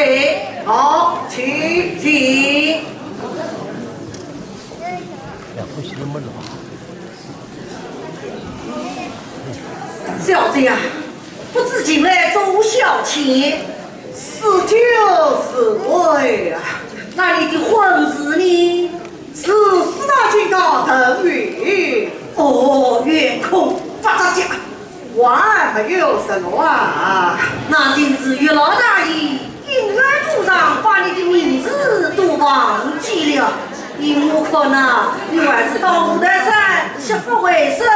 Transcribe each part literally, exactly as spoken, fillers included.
哎，好，请。请。小姐呀，不知近来做小妾，是酒是醉啊？那你的婚事呢？ 是四大金刚等于。哦，圆空八只脚。还没有什么啊。那定是月老大爷姻缘簿上把你的名字都忘记了。依我看呐，你还是到五台山吃喝回生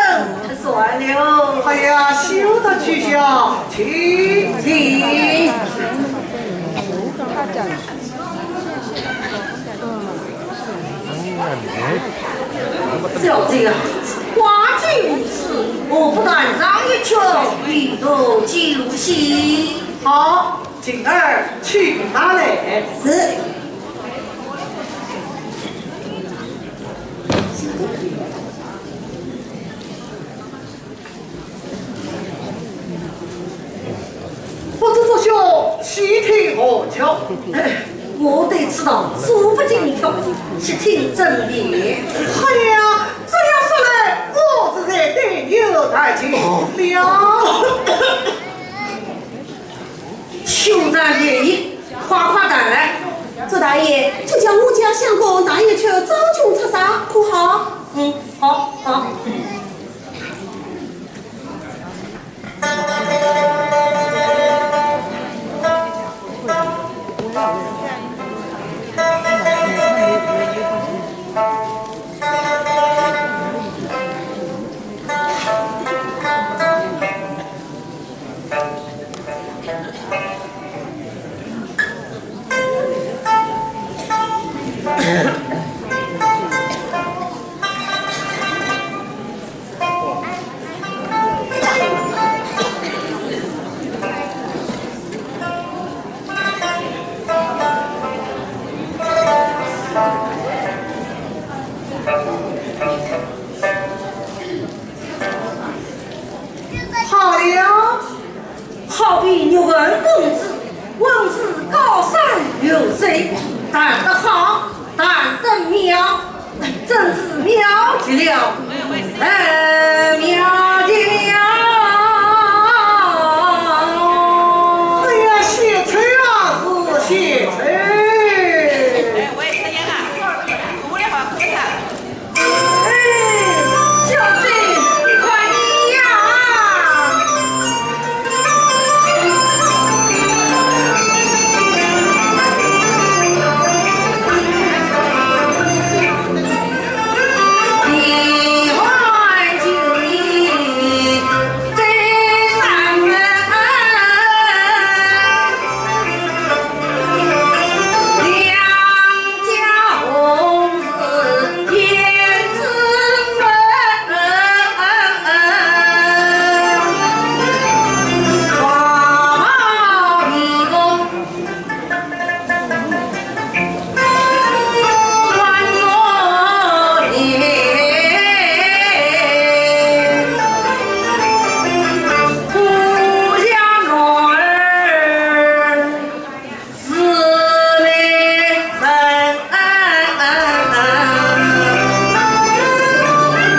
算了。哎呀，休得取笑，请。请。 小姐啊，花季无事，何不弹上一曲，以度酒兴？好，琴儿取拿来。是。 不知祝兄细听何曲？我对此道素不经调，细听怎辨？哎呀，这样说来，我实在对牛弹琴了。兄长便宜，快快弹来。祝大爷，就叫我家相公弹一曲《昭君出塞》，可好？嗯，好，好。 好了。 好比玉衡公主，文武高山流水，弹得好，弹得妙，真是妙极了，哎，妙极了。哎呀，献丑啊，是献丑。哎，小姐，你看你呀。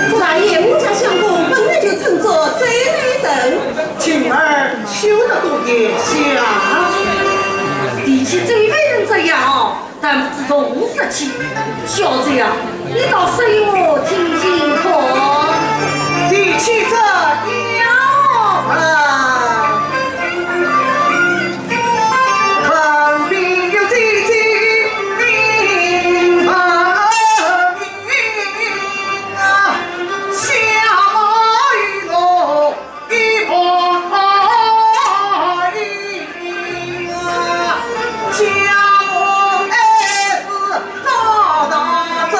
祝大爷，我家相公本来就称作周美人。琴儿休得多言笑。提起周美人这样哦， 但不知从何说起。小姐啊，你倒说与我听听看。提起这妖啊，分明有姐姐名分明啊，相貌与我 一般般啊，家母还是赵大珍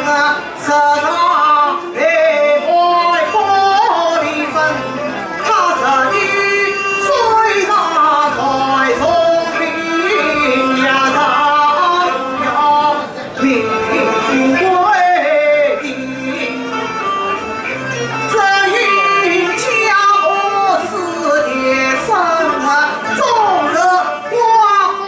啊，时常陪伴玻璃粉，她是你虽然才聪明呀，她要 命贵人，只因家母思念深啊，终日关怀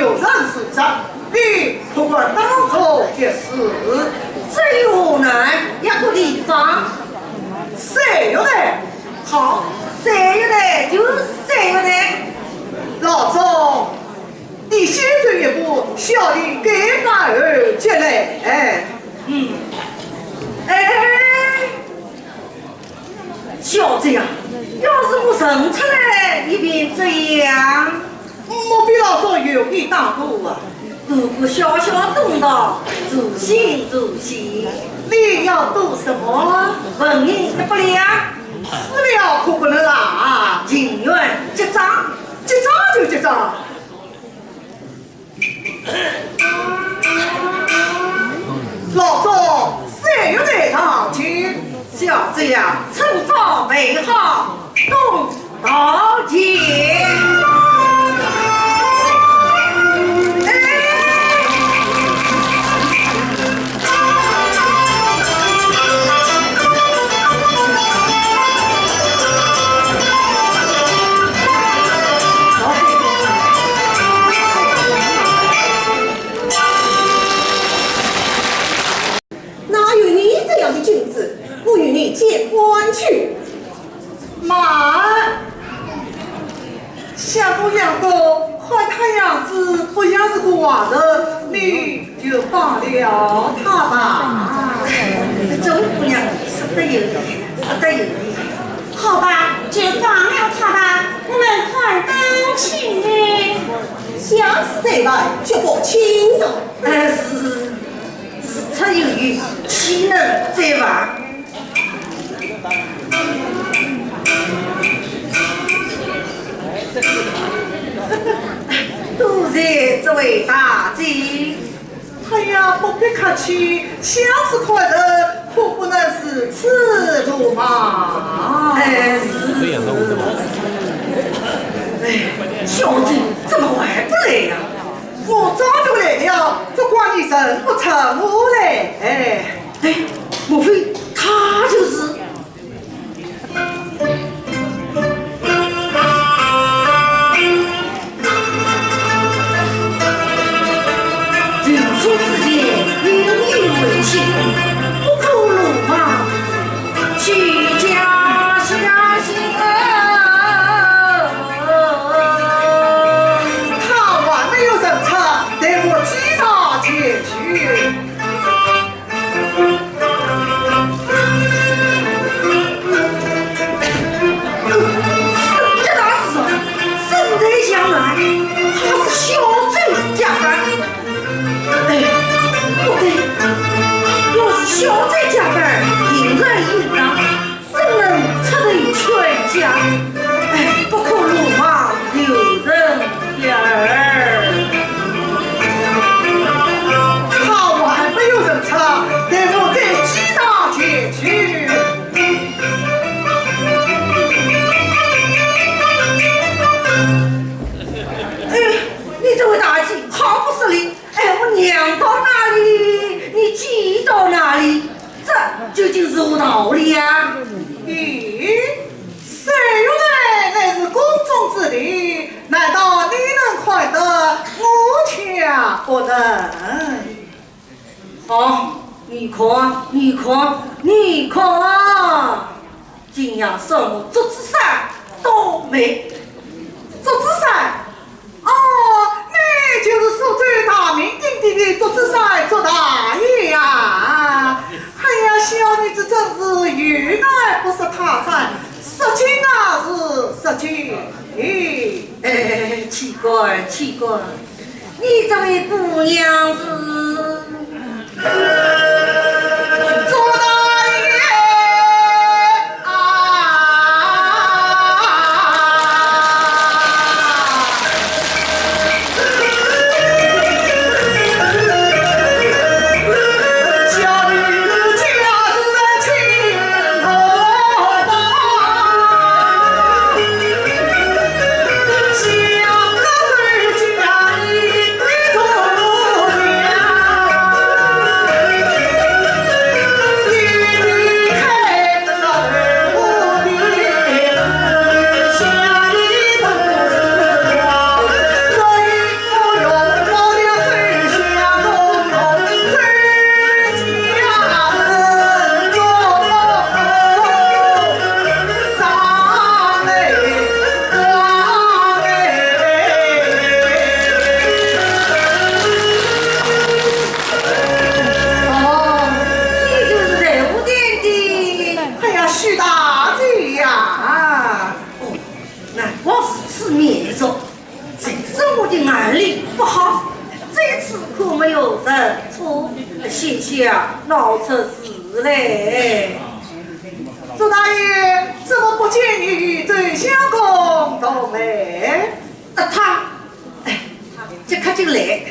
有人是长，你不管当初的事。这有难，要个地方。三月台。好，三月台就三月台。老总，你先走一步，小弟改马而接来。哎，嗯，哎。 小姐呀，要是我认出来，你便怎样？莫非老总有意打赌啊？赌个小小东道，助兴助兴。你要赌什么？纹银一百两。输了可不能啦。情愿结账。结账就结账。 老总，三月台上请。小姐呀，趁早备好，东道前。哎。 哪有你这样的君子？我与你见官去。慢！相公，相公，看他样子不像是个坏人，你就放了他吧。这位姑娘说得有理，说得有理。好吧，就放了他吧，我们快点去。下次再来，绝不轻饶。哎，是。 事出有因，岂能再犯？多谢这位大姐。哎呀，不必客气，下次看人可不能如此鲁莽。哎，是。哎，小姐怎么还不来呀？ 我早就来了，只怪你认不出我来。哎，哎，莫非他就是？人生之间，有一回心，不可鲁莽，居家下行啊。 他还没有认出，待我即上前去。这大事啊，身在墙外，他是小周家班。哎，不对，若是小周家班，定然应当 怎能出头劝架？哎，不可鲁莽，留人点儿。他还没有认出，待我再即上前去。哎，你这位大姐，好不识礼！哎，我娘到哪里，你姐到哪里？ 这究竟如何道理呀？咦，三月台乃是宫中之地，难道你能看得，我却不能？好，你看，你看，你看，今夜算我祝枝山倒霉。祝枝山？ 哦，你就是苏州大名鼎鼎的祝枝山祝大爷呀！哎呀，小女子真是有眼不识泰山，失敬啊是失敬。哎，岂敢，岂敢，你这位姑娘是 祝大爷啊！心下闹出事来。祝大爷，怎么不见你与周相公同来？啊，他，哎，这可就来。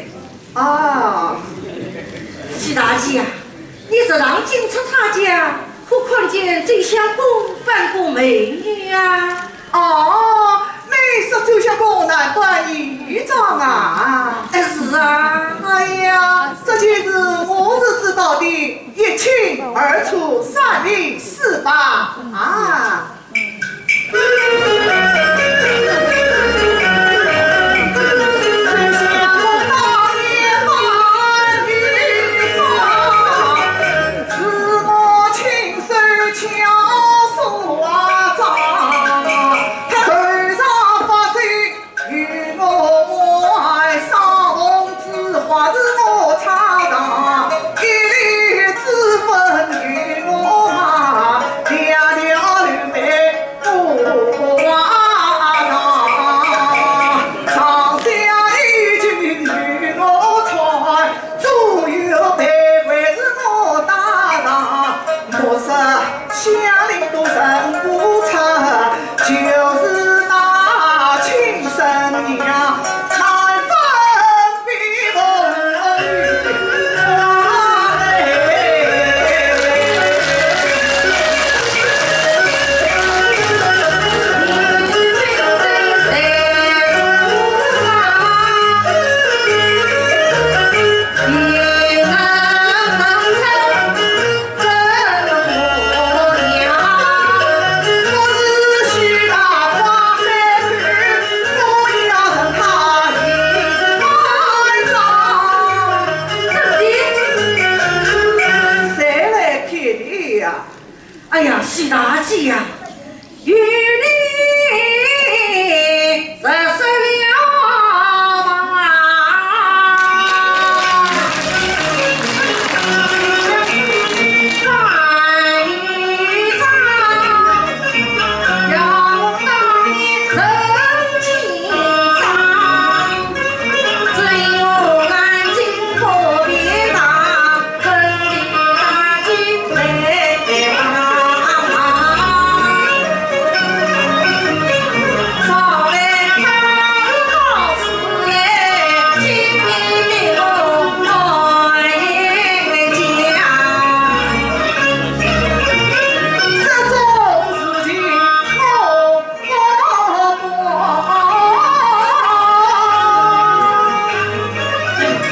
啊，许大姐呀，你这趟进出他家，可看见周相公扮过美女呀？ 哦，你说周相公男扮女装啊？哎，是啊。哎呀，这件事我是知道的，一清二楚，三明四白啊。周相公当年扮女装，是我亲 手巧手化妆，头上发簪与我换，上红指花是我插上，一粒脂粉与我换，两条柳眉 不挂上，上下衣裙与我穿，左右配围是我戴上，莫说香菱都认不出，就是那亲生娘，难分 谁来骗你呀？哎呀，许大姐呀，有你实说了吧。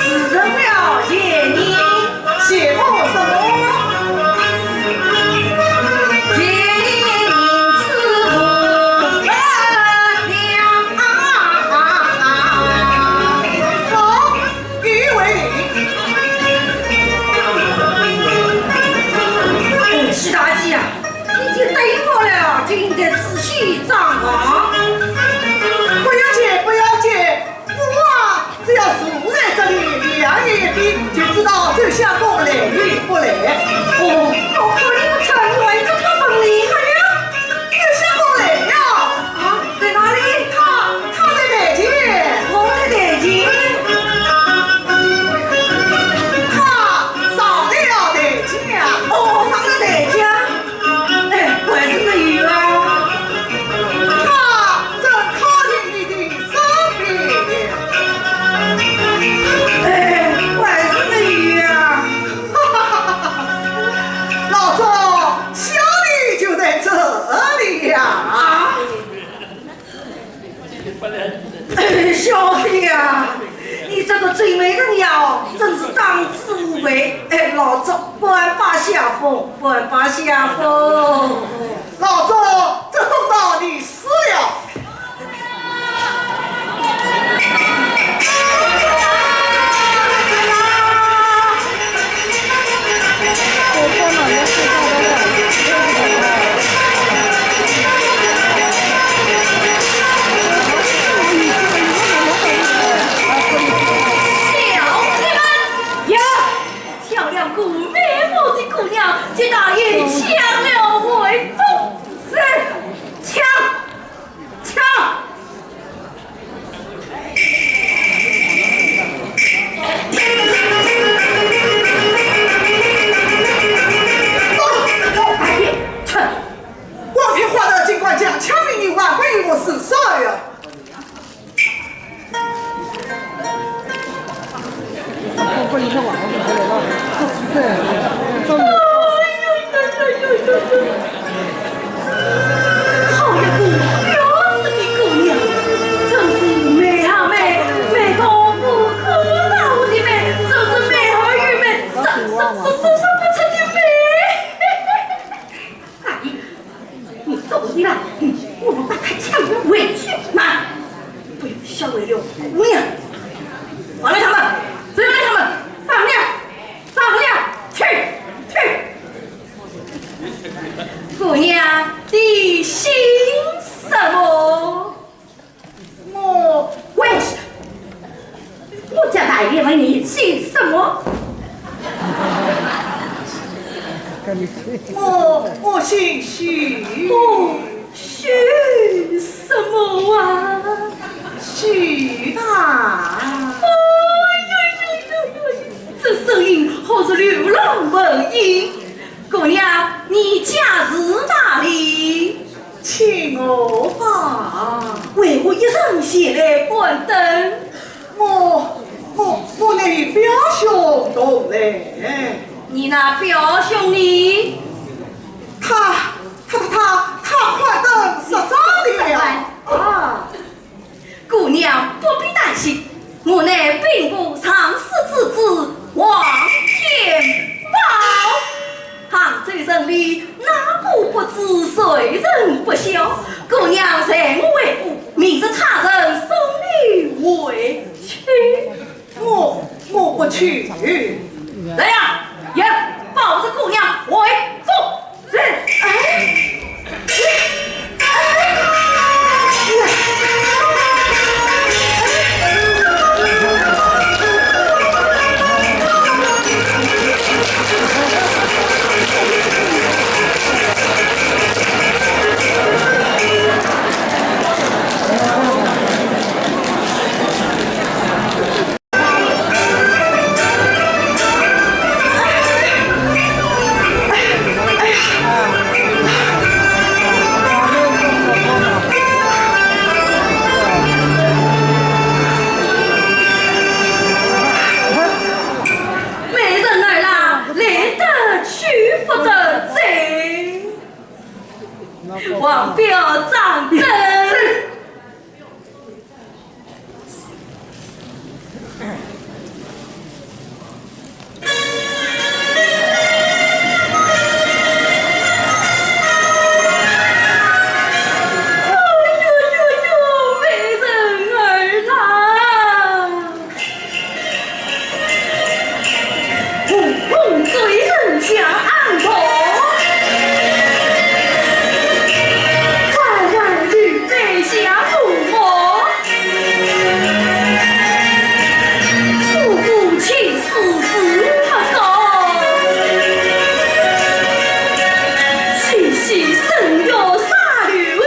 自认了嫌疑，写我什么？嫌疑之物不得了。好，一位。哎，许大姐呀， 你已经对我了，就应该仔细张望。不要紧，不要紧，我啊，只要坐在这里，两眼一闭，就知道周相公来与不来。哦，我看你不成，我一个大本领。哎呀，周相公来了。啊？ 在哪里？他，他在台前。我在台前。他上了台阶。哦，上了台阶。哎，还是没有啊。他正靠近你的身边。哎，还是没有啊。哈哈哈哈哈！老祝，小弟就在这里呀。啊？ 小弟啊，你这个周美人呀，真是当之无愧。哎，老祝，不敢拜下风，不敢拜下风。老祝，这公道你输了。 小姐们呀，漂亮个美貌的姑娘，给大爷抢了回府去，抢！哎呦，姑娘，放了他们，放了他们，放了，放了，去，去。姑娘，你姓什么？我，喂，我叫大爷问你姓什么？我，我姓许。哦，许什么啊？许大。哎呦呦呦呦，这声音好似柳浪闻莺。姑娘，你家住哪里？请我吧。为何一人前来观灯？我，我，我乃与表兄同来。你那表兄呢？他，他，他，他，他快等煞煞了。啊，姑娘不必担心，我乃兵部尚书之子王天豹。杭州城里哪个不知，谁人不晓？姑娘随我回府，明日差人送你回去。 我，我不去。来呀，也抱着姑娘回府。是。哎，哎，哎呀。美人儿啦，来得去不得哉。王彪掌灯。 哎呦呦呦，美人儿啦！ 红红嘴唇像暗红，弯弯柳眉像乌木，不顾青丝事不高，细细声乐洒溜溜。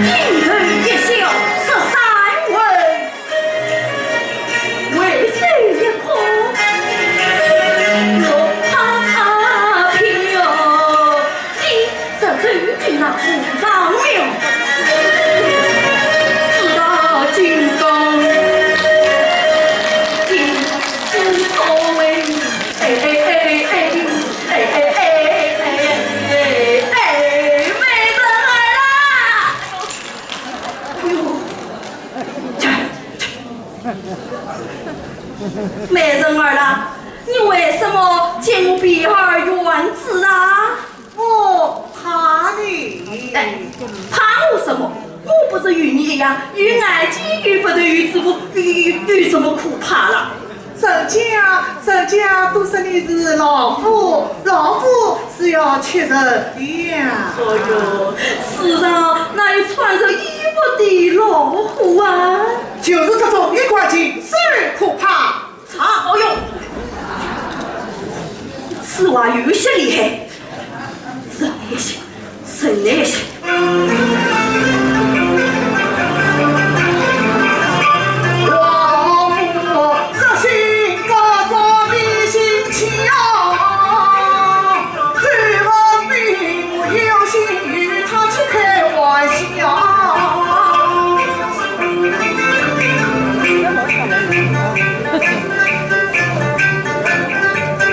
金盆一笑说山文，回首一看，落花飘零。 这走进那武当庙，四大金刚，金丝高位，哎哎哎哎哎哎哎哎哎哎，美人儿啦！哎呦，美人儿啦，你为什么进我边儿院子啊？ 我怕你。哎，怕我什么？我不是与你一样，有眼睛又不能有嘴巴，有，有，有什么可怕了？人家，人家都说你是老虎，老虎是要吃人的呀。哎呦，世上哪有穿着衣服的老虎啊？就是这种衣冠禽兽可怕。 啊，哦哟，此话有些厉害，忍耐一些，忍耐一些。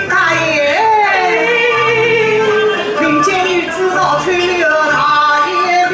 大爷，民间女子老吹牛，大爷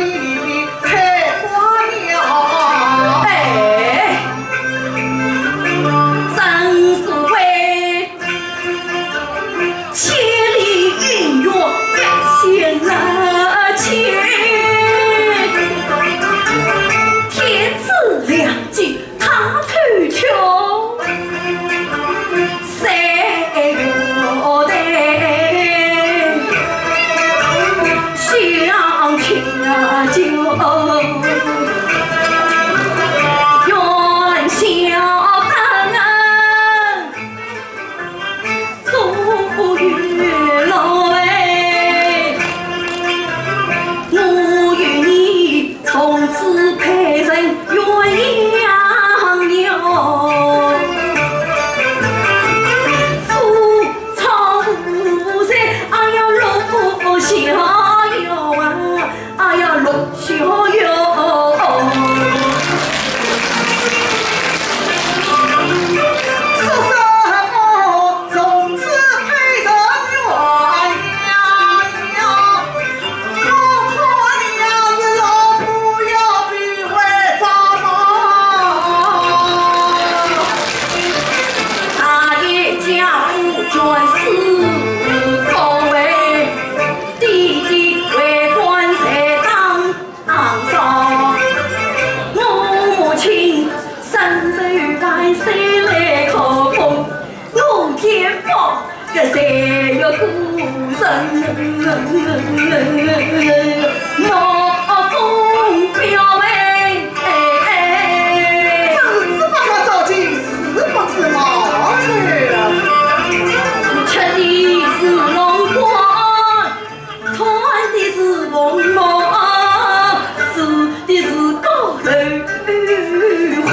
真是不可招亲，是不知好歹啊！吃的是龙冠，穿的是凤帽，住的是高楼，换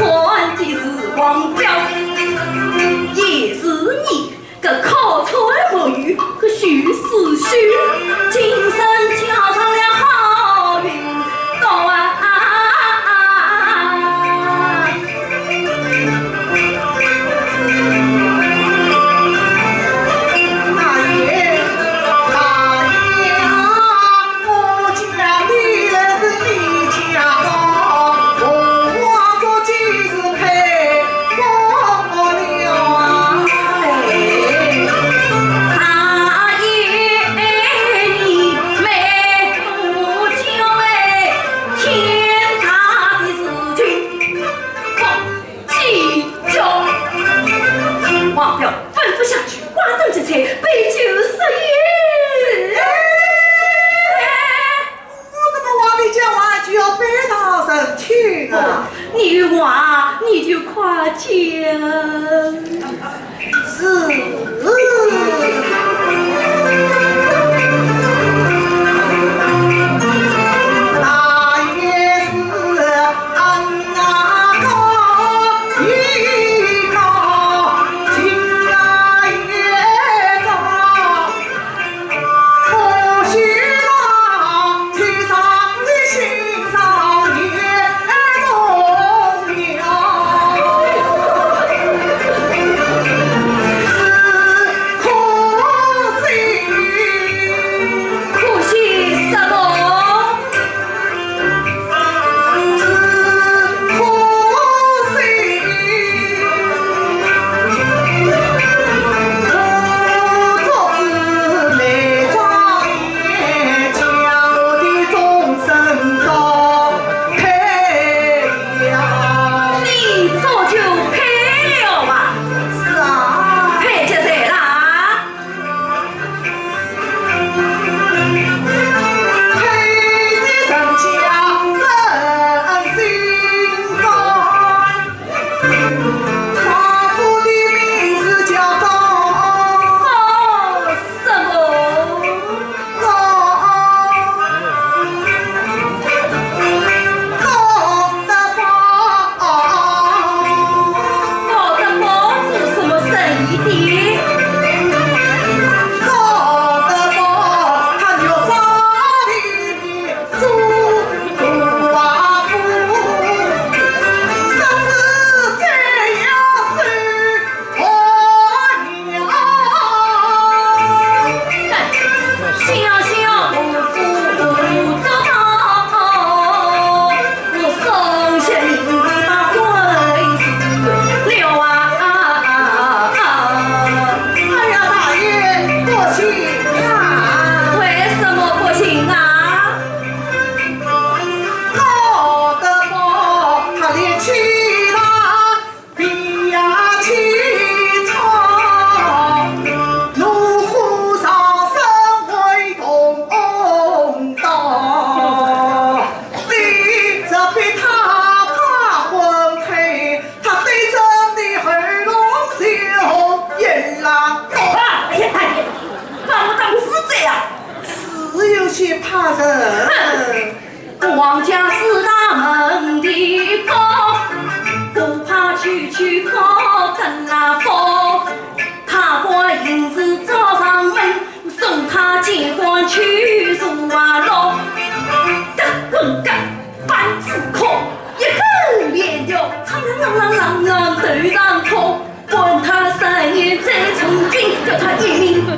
的是黄表，也是你 个口才无语，个许世虚，今生交上了好运多啊！大爷，大爷啊，我家里来是一家高，我做几时配 王彪吩咐下去，挂灯结彩，摆酒设宴。 我怎么话没讲完就要拜堂成亲啊？你有话你就快讲。是。大爷是俺那个一个，亲那一个。 可惜什么？ 你早就配了啊？是啊。配给谁啦？ 高德宝做什么生意的？高德宝他就找你做寡妇，甚至这样是我娘。 哎呀，大爷，不行啊！为什么不行啊？高德宝他连妻啦 比呀起草，怒火上升会动刀。你这逼他怕昏推，他对着你喉咙就一拉刀。哎呀，哎呀，把我当死贼啊！是有些怕人。哼！ 王家四大门第高，不怕区区高登拉高。他官行事找上门，送他见官去坐牢。个棍个板子空，一根链条，苍啷啷啷啷啷头上痛。 管他三年再从军，叫他一命不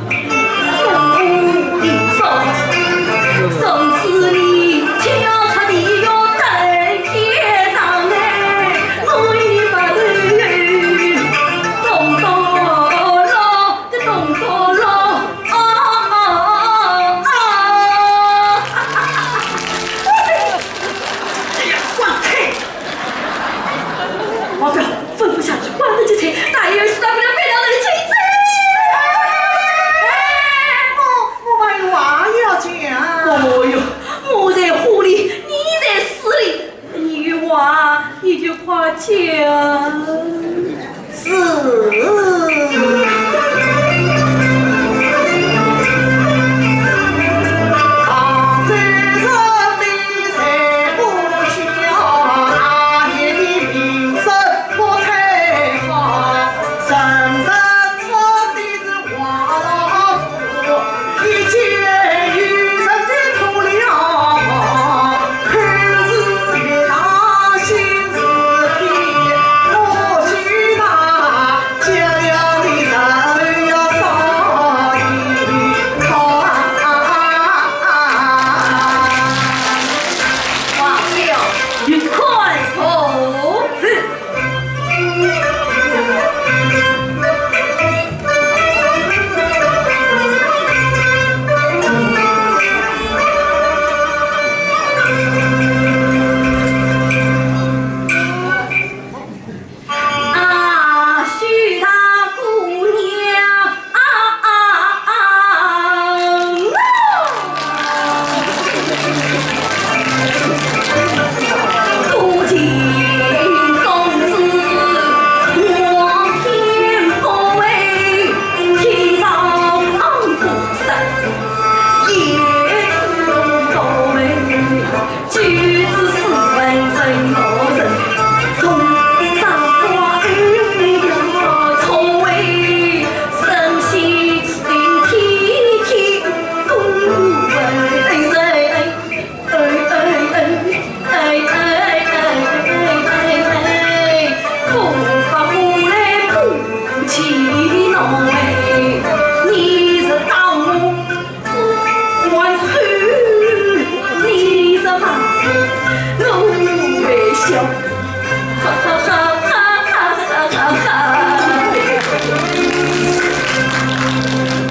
离手。从此你跳出地狱，登天堂哎，我一把头，咚咚落，咚咚落，哦哦哦哦。哦哟，我在火里，你在水里，你有话你就快讲。是。啊，许大姑娘啊，啊，啊，啊。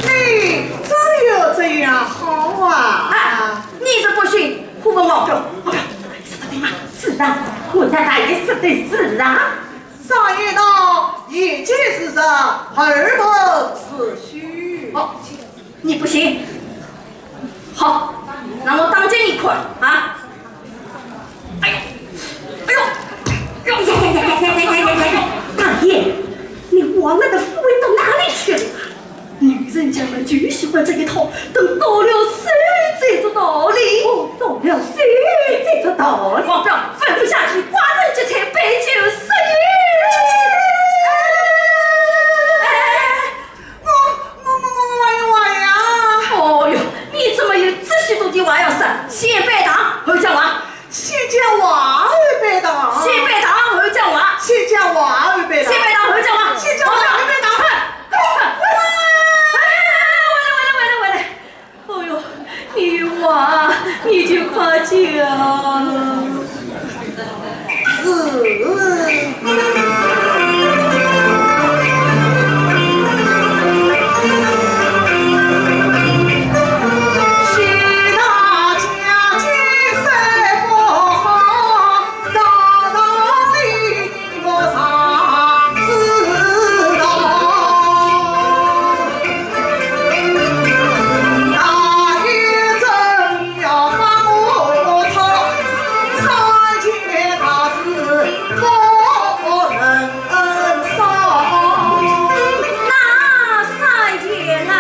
你这又怎样好啊？啊，你是不信，我问王彪，王彪，你说的对吗？是啊，我那大爷说的是啊。常言道，一笺如石，二分如许。哦，你不信？ 好，让我当给你看啊！哎呦，哎呦，哎呦，哎呦，哎呦，哎呦，哎呦，哎呦，哎呦，大爷，你往那个富贵到哪里去了？女人家们就喜欢这一套，等到了手再做道理。哦，到了手再做道理。王彪吩咐下去，挖人劫财，摆酒设宴。哎，哎，哎， 我，我，我，我，我还有话呀。哦哟，你怎么有这许多的话要说？先拜堂，后讲话。先讲话，后拜堂。先拜堂，后讲话。先讲话，后拜堂。先拜堂，后讲话。先讲话，后拜堂。快，快，快！哎，完了，完了，完了，完了！ 哦哟，你有话，你就快讲。是。哪三件啊？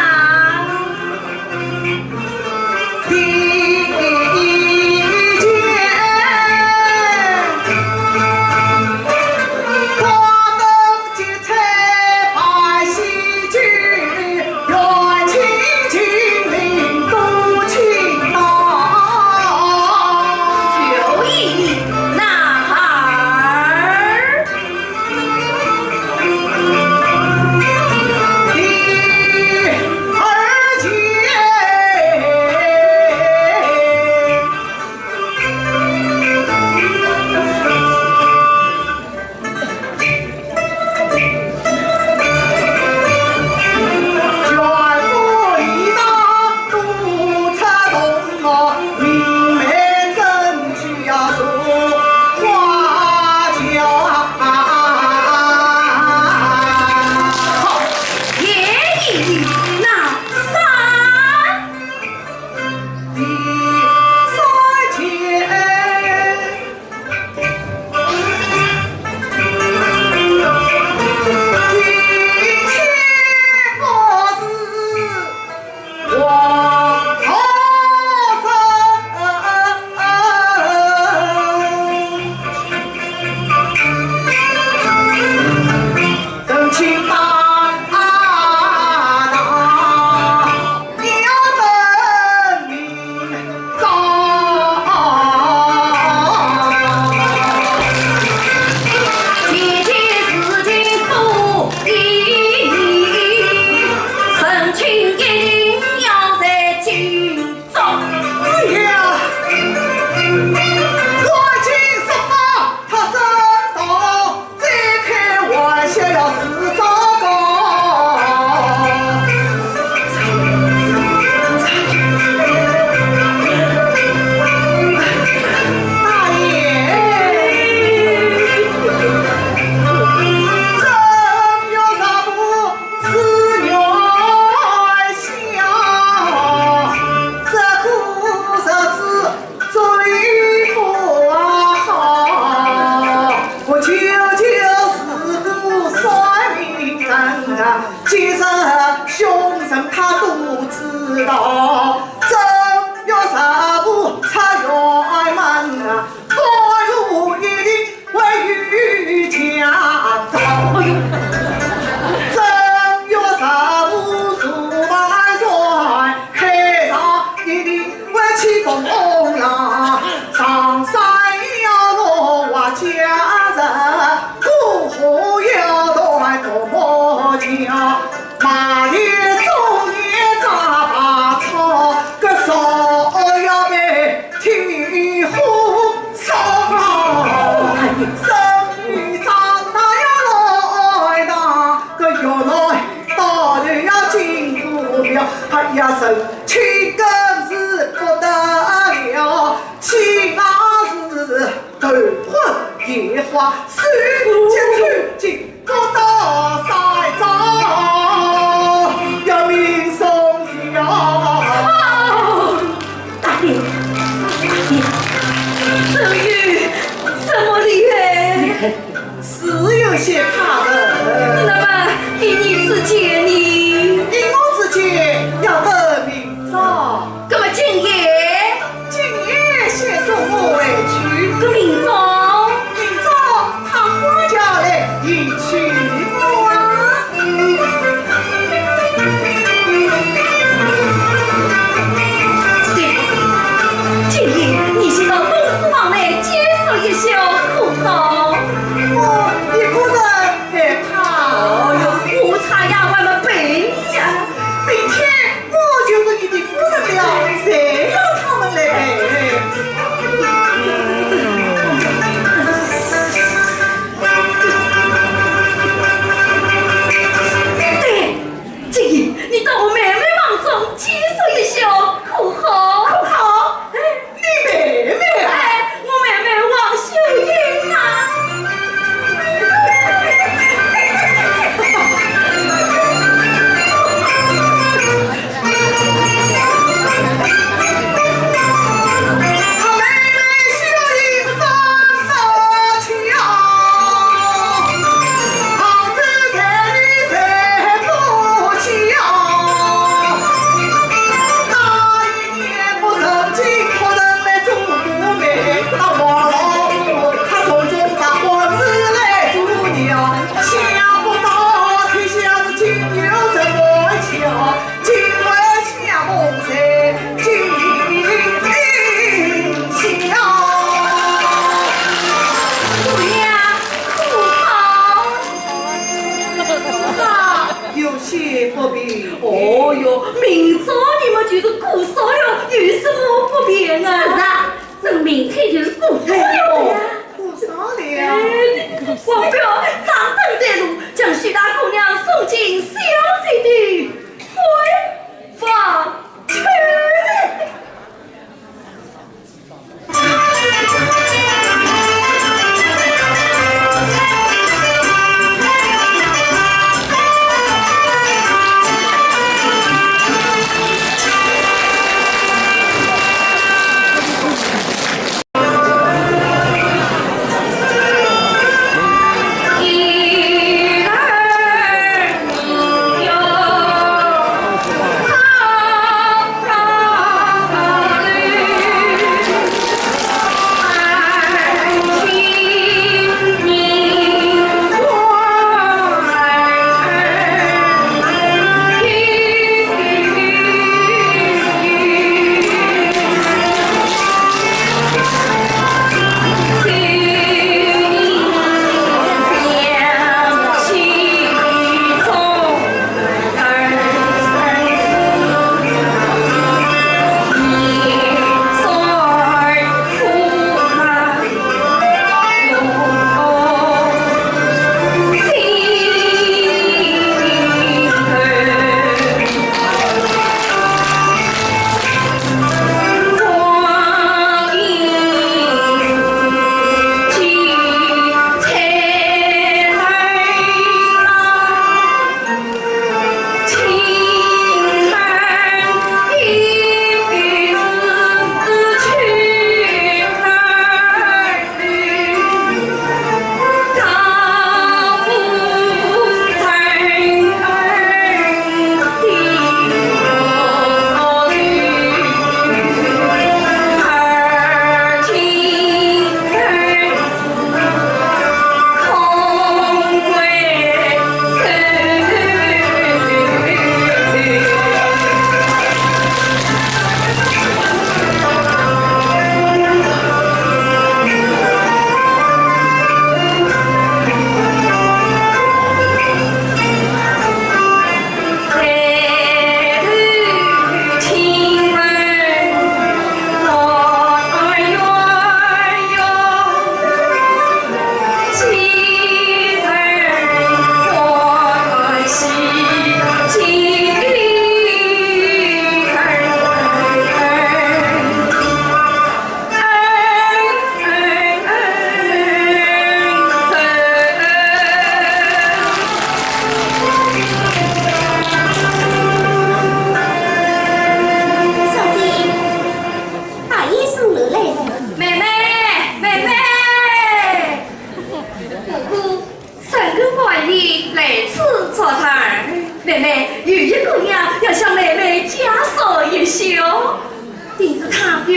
情更是不得了，妻儿是头昏眼花，手脚抽筋，不到三朝要命送医啊。大爹，大爹，这有什么理由？ 是有些怕人。那么，依你之见呢？依我之见，要等明朝。那么今夜？今夜先送我回去。那明朝？明朝他花轿来迎娶我啊。 对，今夜你先到公事房来借宿一宿，可好？哦，一个人害怕。哦哟，我差丫鬟们陪你呀。明天我就是你的夫人了，谁要他们来陪？对， 今夜你到我妹妹房中借宿一宿，可好？可好？哎，你妹妹啊？哎，我妹妹王秀英啊。 有些不便。哦哟，明朝你们就是姑嫂了，有什么不便啊？是啊，这明天就是姑嫂了呀。哎，姑嫂了。哎，王彪，掌灯带路，将许大姑娘送进小姐的闺房去。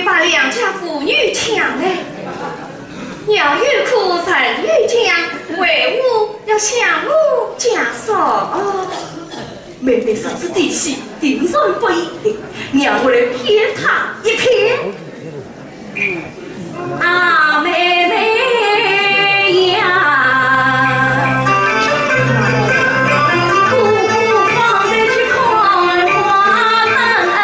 把良家妇女抢来，要有苦人有讲，为何要向我家嫂？妹妹是子弟媳，定然不依的，让我来骗她一骗。啊，妹妹呀，哥哥方才去看花灯，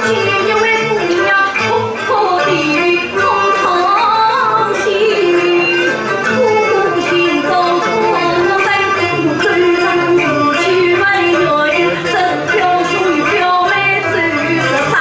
今日为姑娘哭哭啼啼空伤心。哥哥心中苦闷，口上一句没有言，只叫许表妹走失散。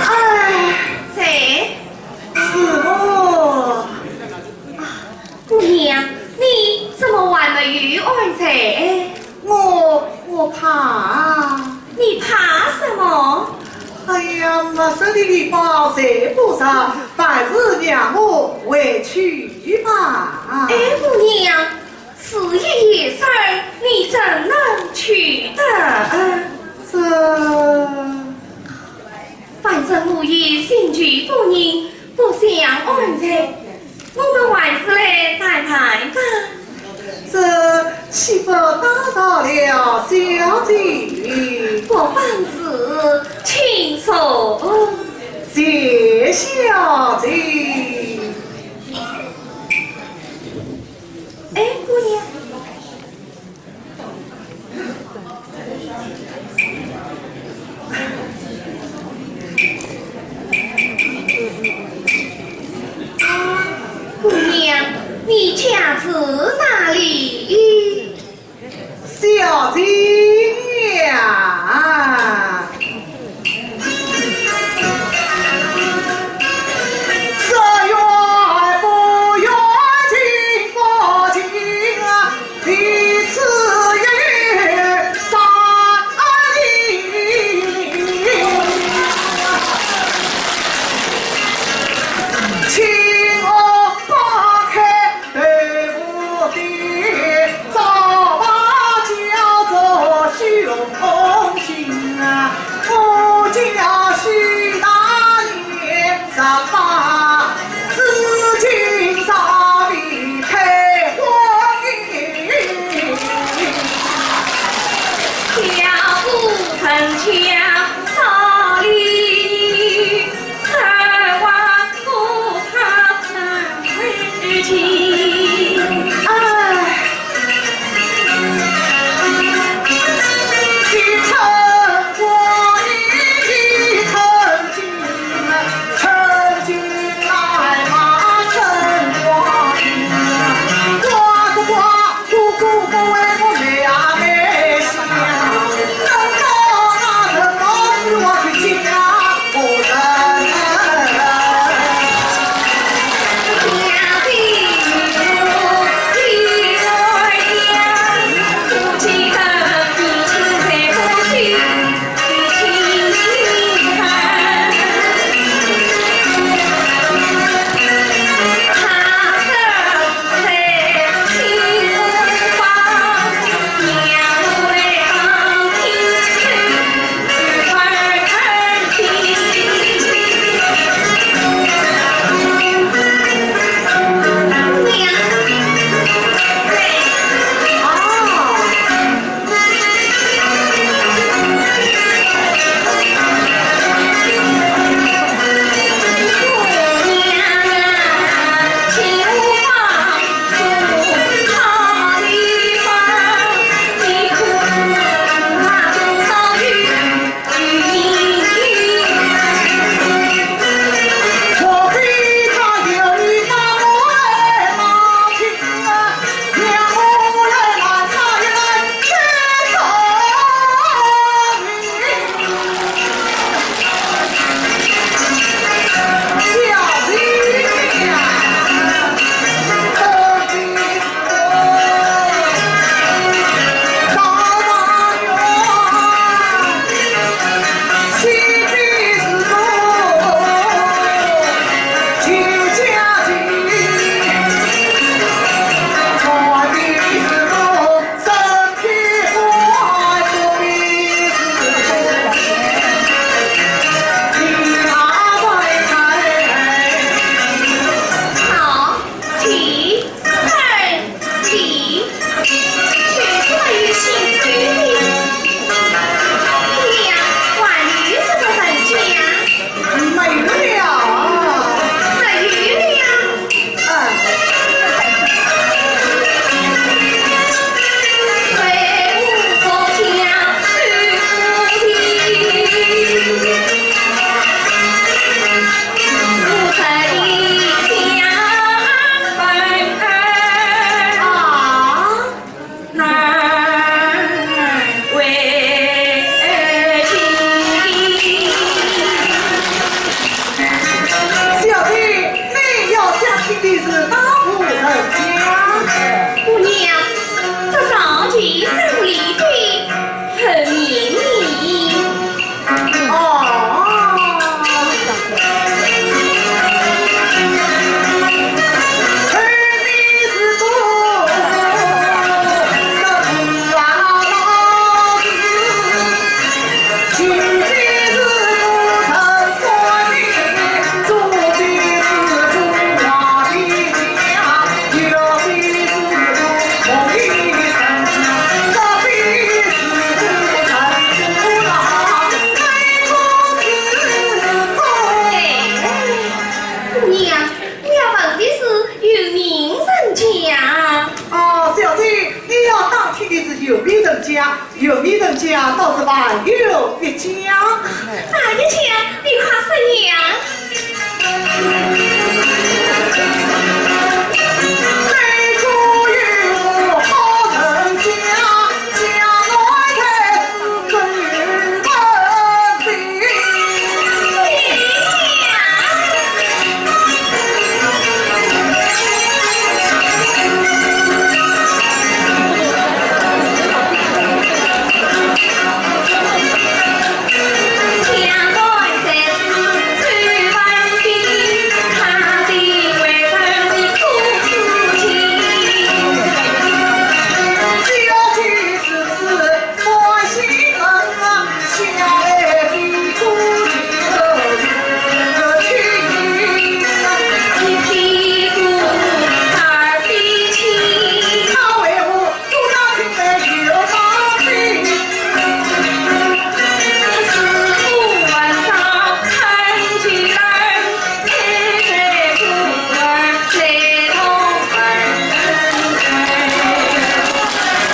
哎，谁？是我。啊，姑娘，你怎么还没有安睡？我，我怕。你怕什么？哎呀，没收的礼包谁不收？还是让我回去吧。哎，姑娘， 时已夜深，你怎能去得？这……反正我已心绪不宁，不想安睡，我们还是来谈谈吧。这岂不打扰了小姐？不妨事，请坐。谢小姐。 哎，姑娘。姑娘，你家住哪里？ 小姐呀，是缘不缘，情不情啊，彼此也有商量。情何不堪 对不起，早把叫做虚荣心啊，我叫许大爷十八，至今尚未开婚姻。小夫人家少礼， 哎，有名人家，有名人家倒是还有一家。哪一家？你快说呀。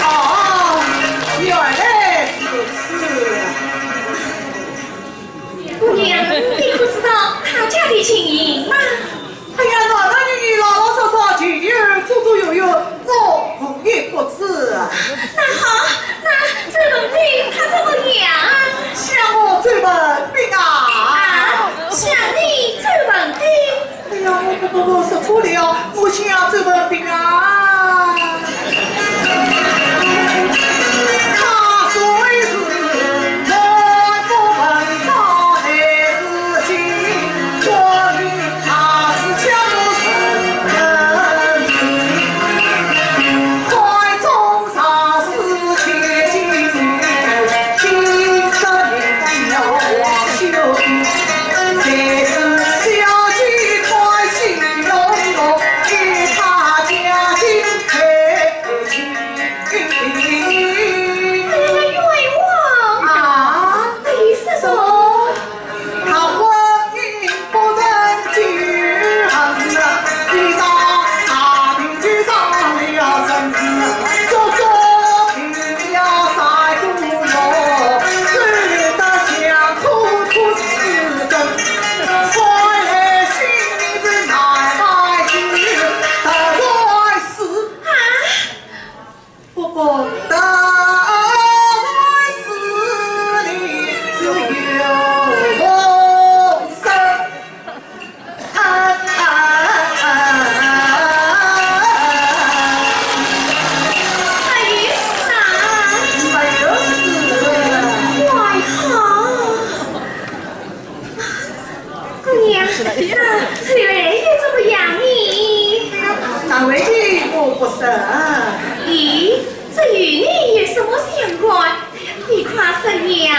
哦，原来如此。姑娘，你可知道他家的情形吗？哎呀，男男女女，老老少少，前后左左右右，我无一不知。那好，那周文宾他怎么样？想我周文宾啊。啊，想你周文宾。 哎呀，我不不不，说错了，我想周文宾啊。他虽是满腹文章还是精，我与他是交不成人情。关中常侍千金，今朝你要王秀英。 哎呀，冤枉！啊？哎，是说，他婚姻不成就分，一场大病就伤了身子，足足病了三个月，瘦得像颗土豆。 姑娘，啊，后来又怎么样呢？难为情我不说。咦，这与你有什么相关？你快说呀！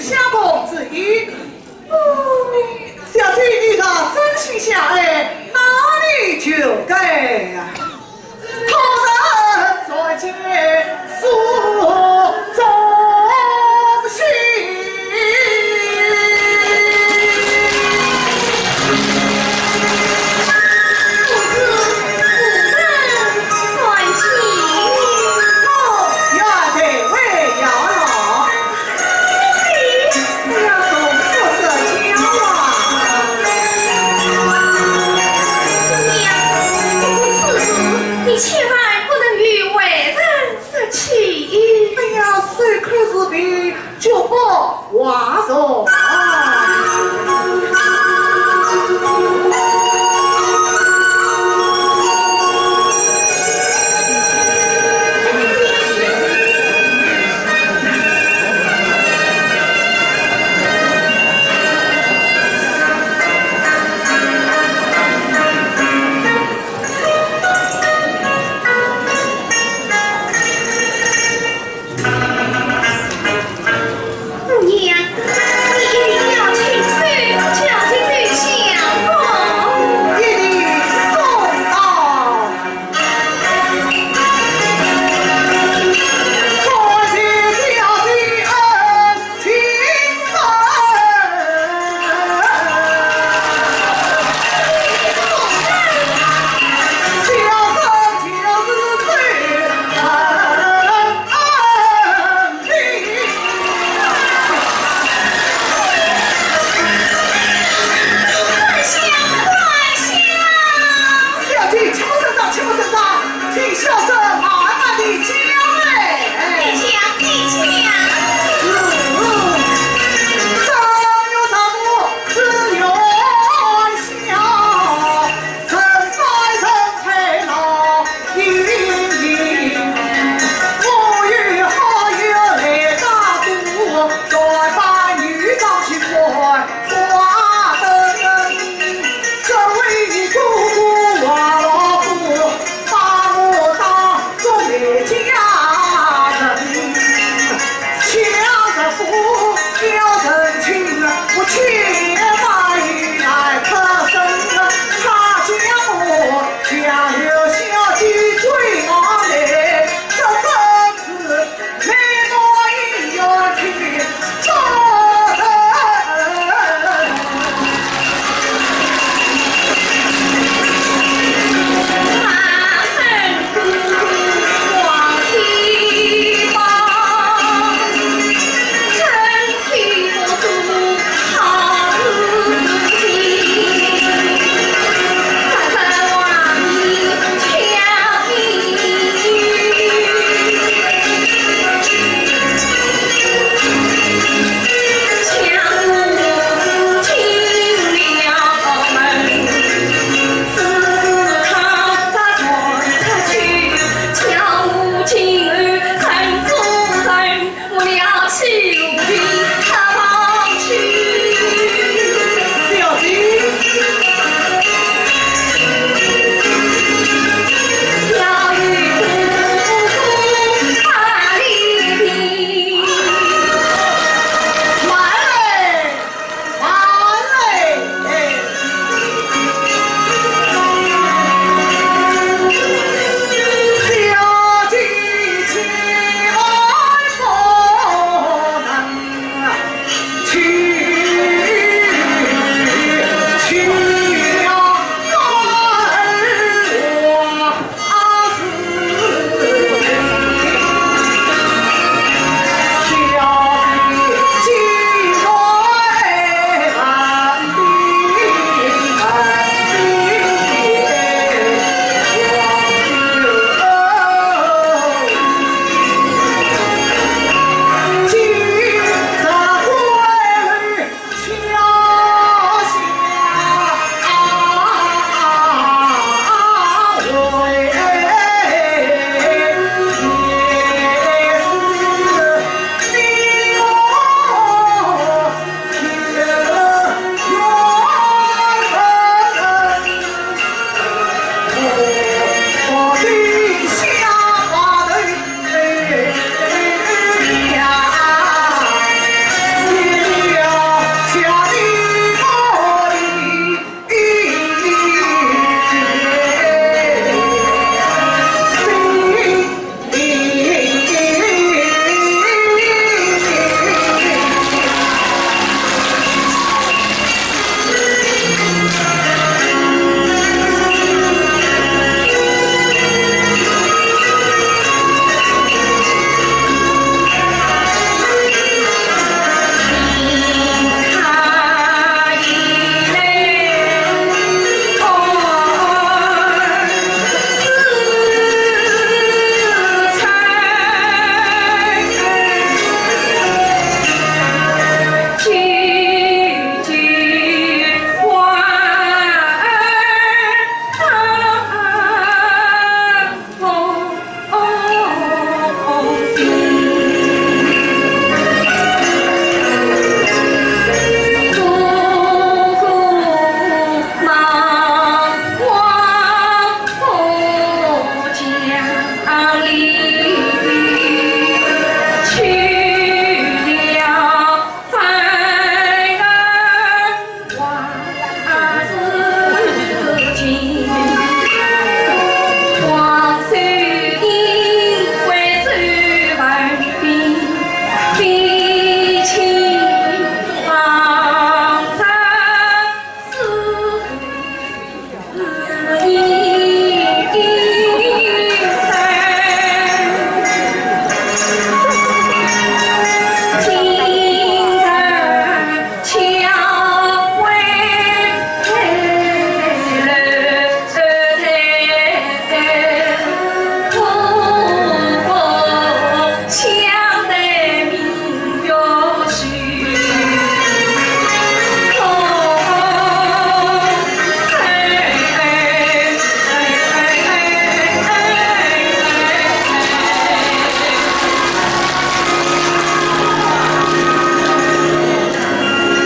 相公之意。哦，小姐你若真心相爱，那你就该呀。托人转介诉衷心。夫人，夫人，转介。哦，原来为了。 哎呀，怎么不说话啊？娘，不过此事你千万不能与外人说起。哎呀，守口如瓶，绝不外传啊。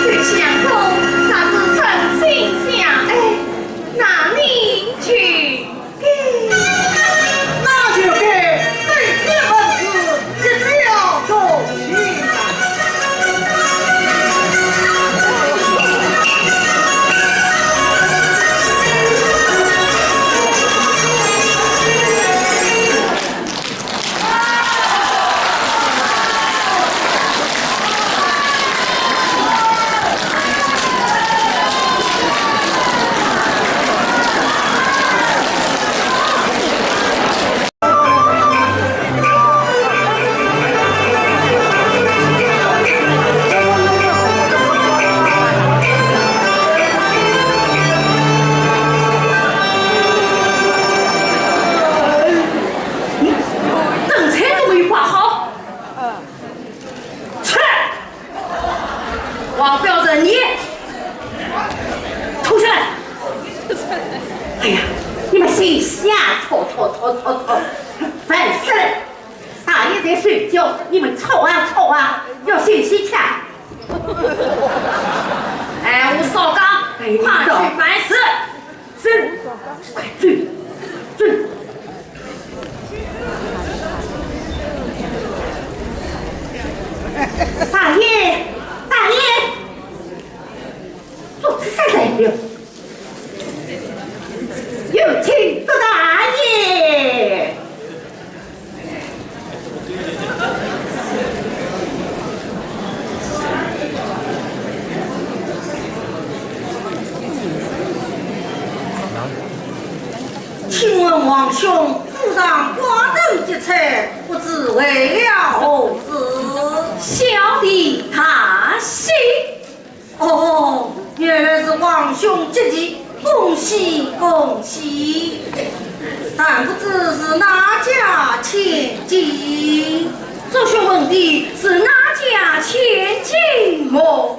这相公若是真心相爱，那你就该……那就该对天发誓，一表忠心。灯彩都没有挂好。 去！王彪子，你脱下来。哎呀，你们休息啊，脱脱脱脱脱，烦死了！大爷在睡觉，你们吵啊吵啊，要休息去啊。哎，吴绍刚，哎，快去办事。 走，快走，走。大爷，大爷，做仔啥来了？有请祝大爷。 请问王兄，府上挂灯结彩，不知为了何事？小弟大喜。 哦，原来是王兄吉期，恭喜恭喜！但不知是哪家千金？祝兄问的是哪家千金么？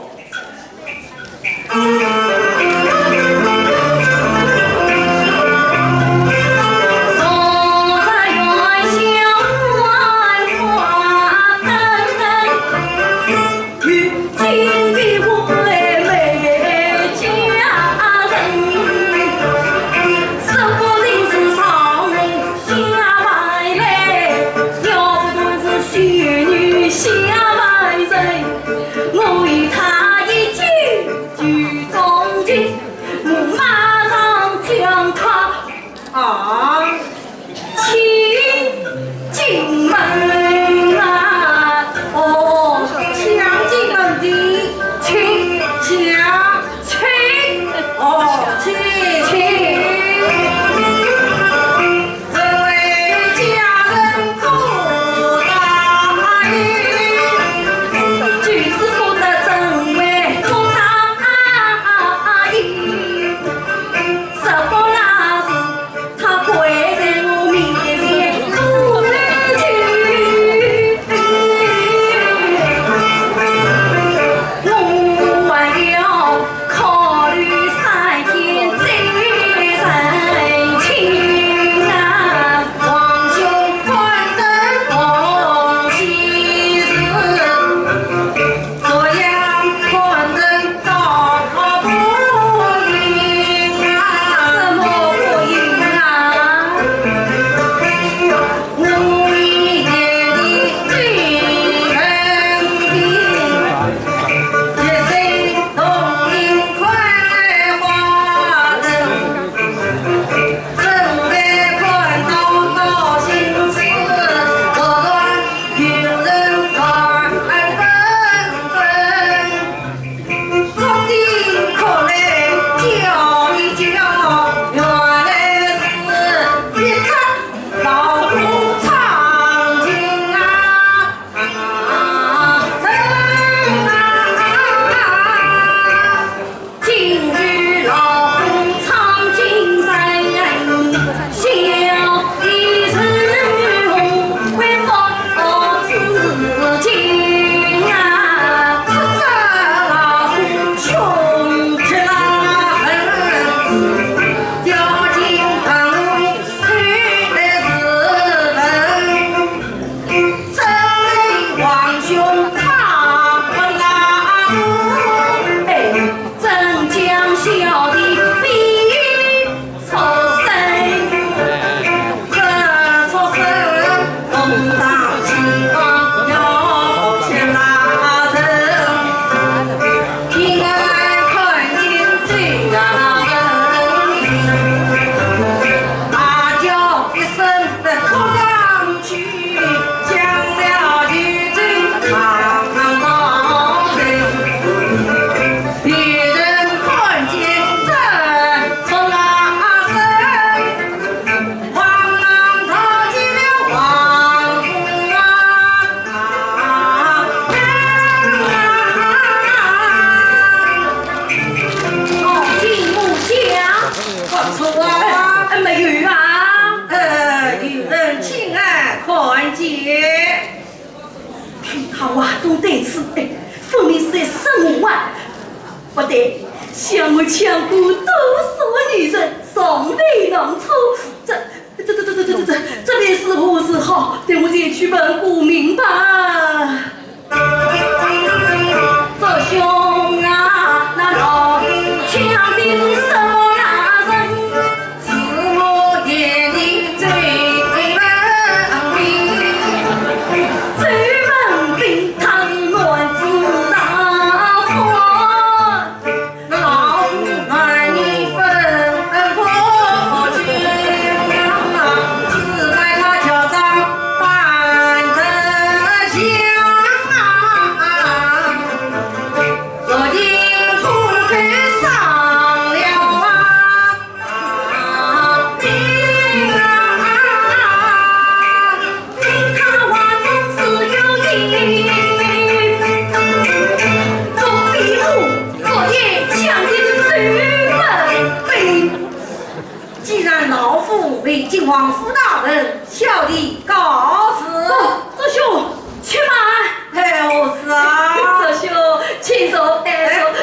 哦，金木香，不错啊。哎，没有啊。呃，有人亲眼看见。听他话中带刺，哎，分明是在说我啊。不对，想我抢过多少女人，从未弄错。这，这，这，这，这，这，这，这便是何时好？待我前去问个明白。 祝兄啊，那老夫抢的是什么呀人？是我眼里最文明，最文明，他是男子大汉。 老夫男女分不清啊，只待他乔装扮得像啊，如今空口上了啊。 既然老夫未见王府大人，小弟告辞。哦，祝兄，且慢。哎，何事啊？祝兄，请坐，哎，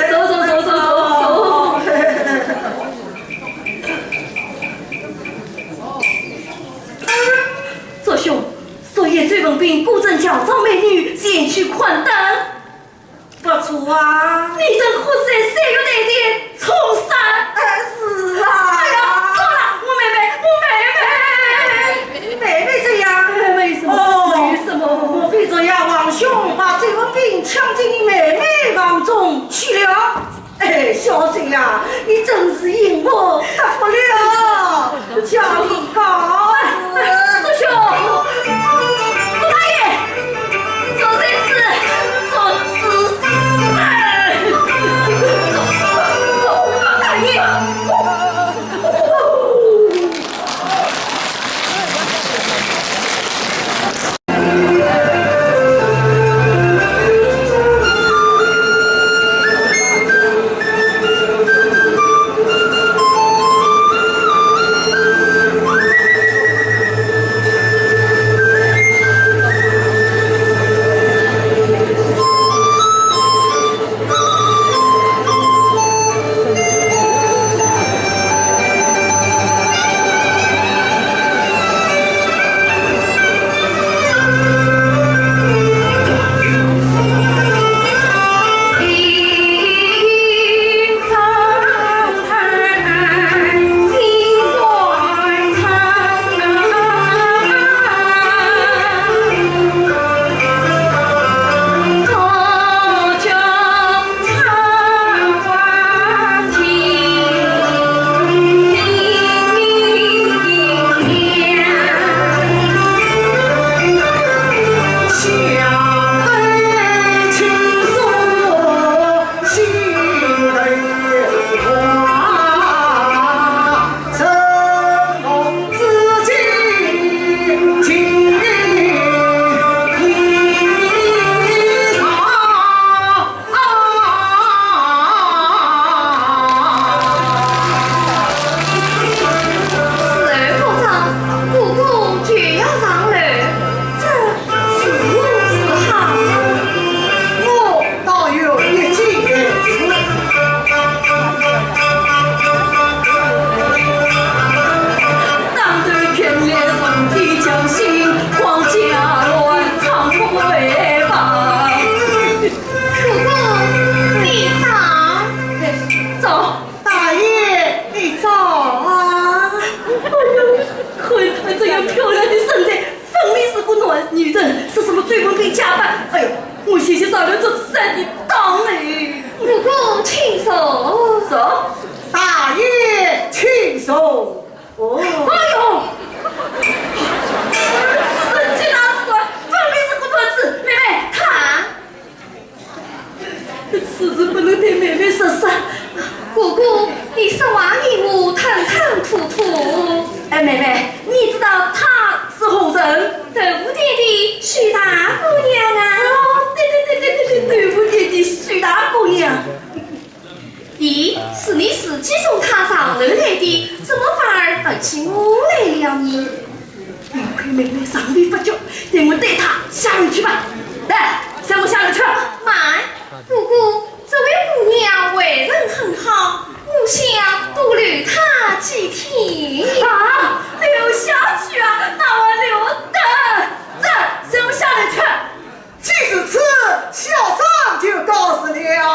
坐，坐，坐，坐，坐，坐。 祝兄，昨夜周文宾果真乔装美女前去款待。不错啊。你等可曾三月台前重赏？哎，是啊。哎呀，糟了，我妹妹，我妹妹。妹妹怎样？哎，没什么，哦，没什么。莫非昨夜王兄把周文宾抢进你妹妹房中去了？ 哎，小周呀，你真是幸福得不了，叫你高兴。祝兄，祝大爷，祝孙子，祝子孙。祝大爷，姐姐上来做三你当嘞。哥哥，请坐。坐。大爷，请坐。哦。哎呦，神经啊，是吧？分明是个盘子，妹妹，她。 此事不能对妹妹说。哥哥，你说话也莫吞吞吐吐。哎，妹妹，你知道她是何人？豆腐店的许大姑娘啊。哦，对对对对对对，豆腐店的许大姑娘。咦，是你自己送她上楼来的，怎么反而问起我来了呢？ 幸亏妹妹尚未发觉，待我带她下楼去吧。来，随我下楼去。慢，哥哥，这位姑娘为人很好，我想多留她几天。啊，留下去啊，那我留得。这，随我下楼去。 既如此，小生就告辞了。啊，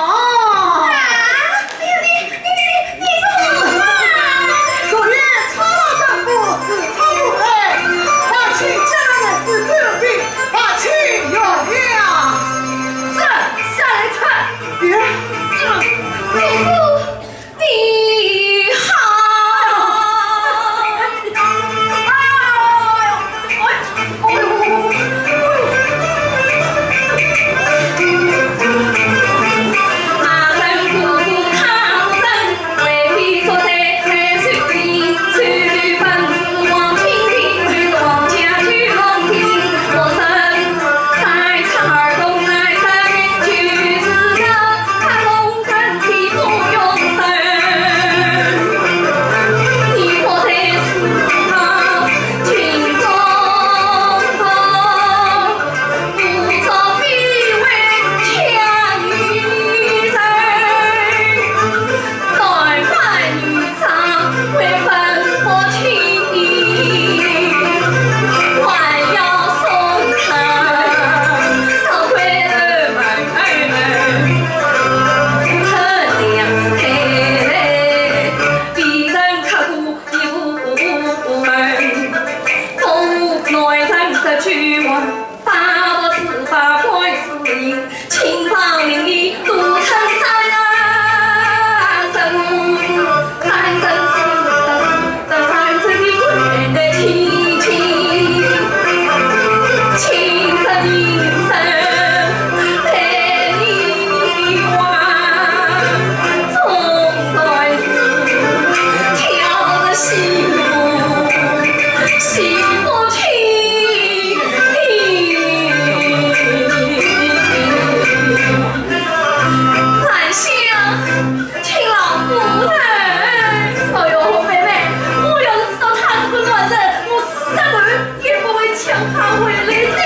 你，你，你，你，你怎么了？昨夜操劳政务，日出不安，还请家人们自重病，还请原谅。这，下来看。别。哥哥， 你好。请老夫人。哎呦，妹妹，我要是知道他是个男人，我死了也不会抢他回来的。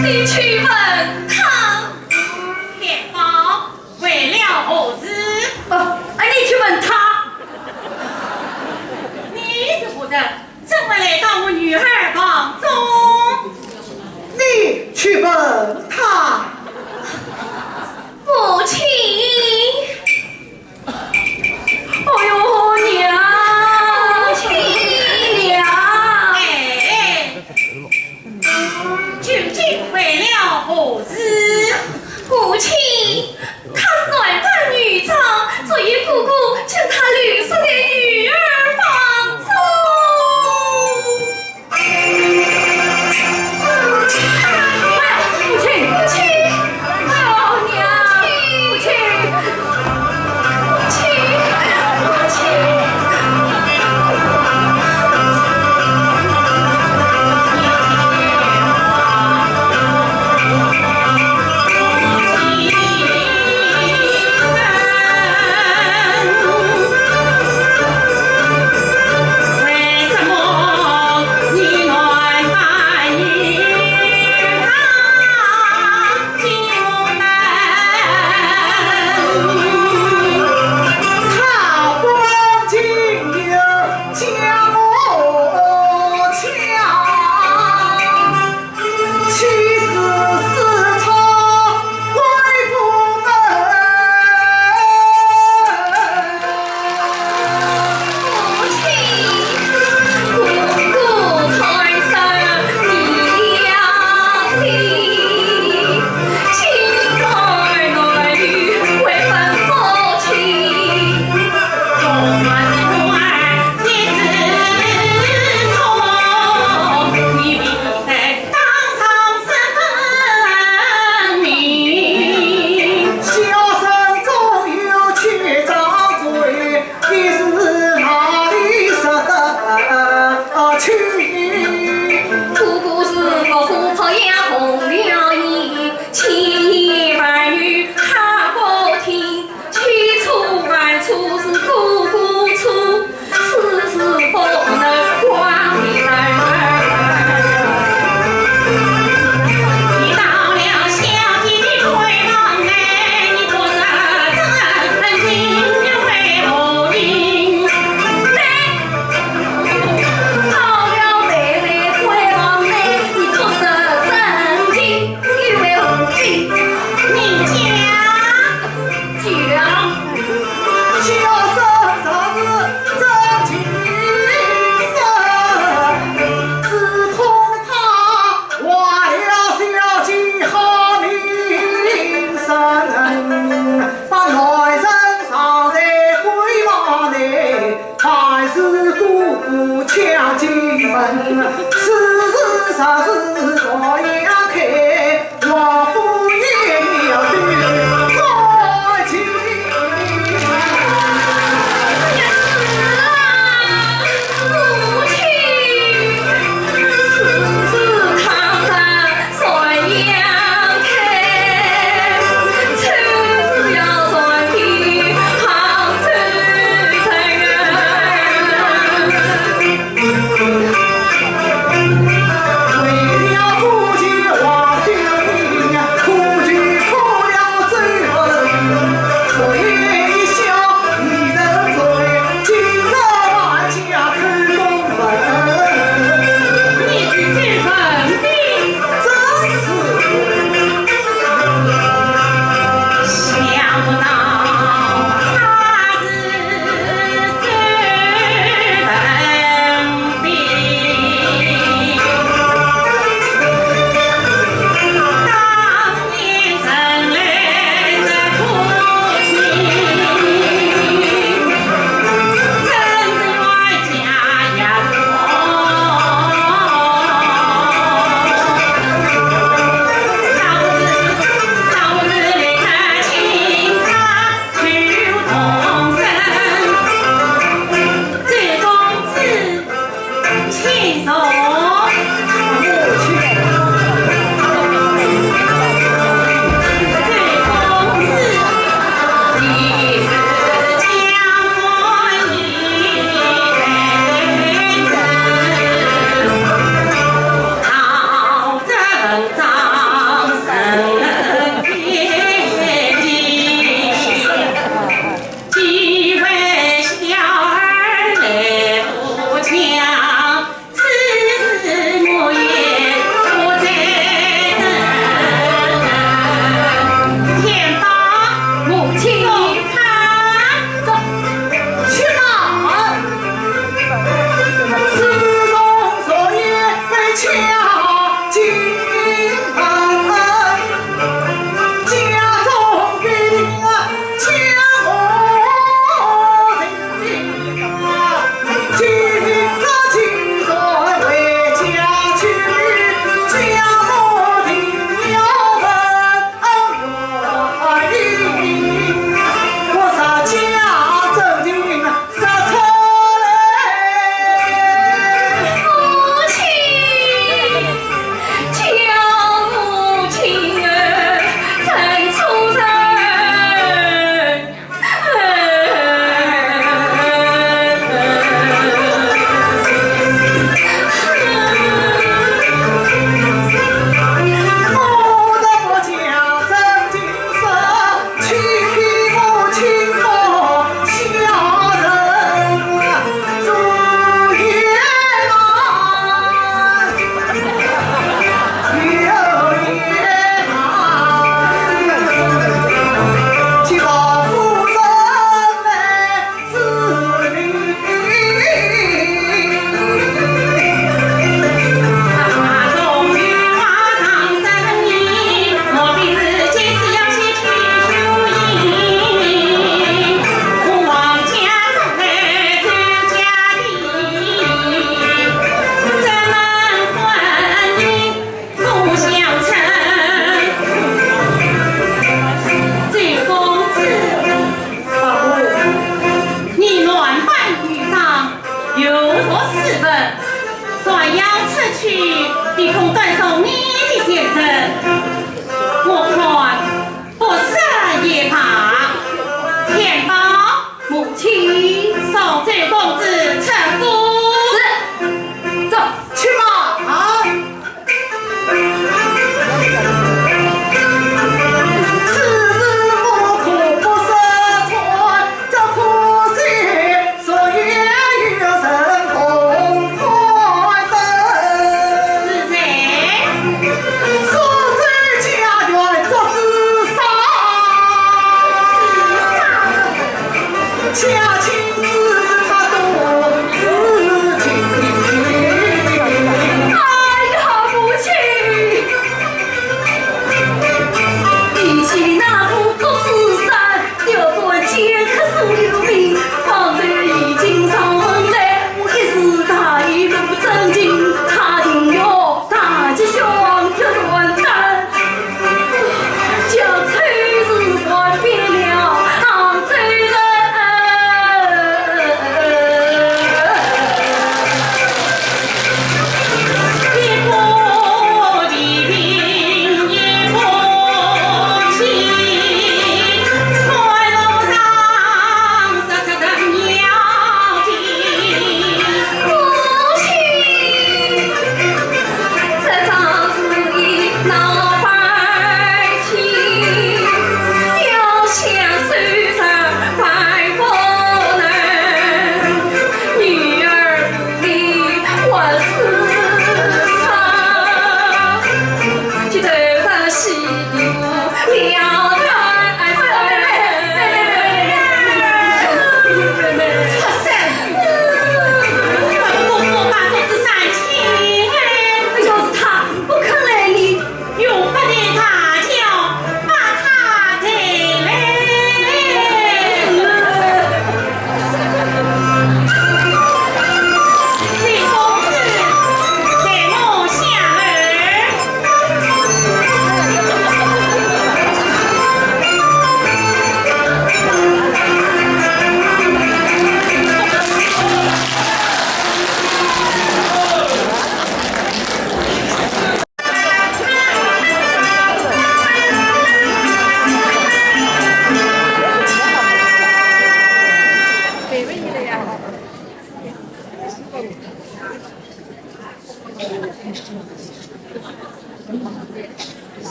你去问他。 天宝，为了何事？哦，哎，你去问他。你是何人？怎么来到我女儿房中？你去问他。母亲。 哎呦，娘！娘！哎，究竟为了何事？母亲，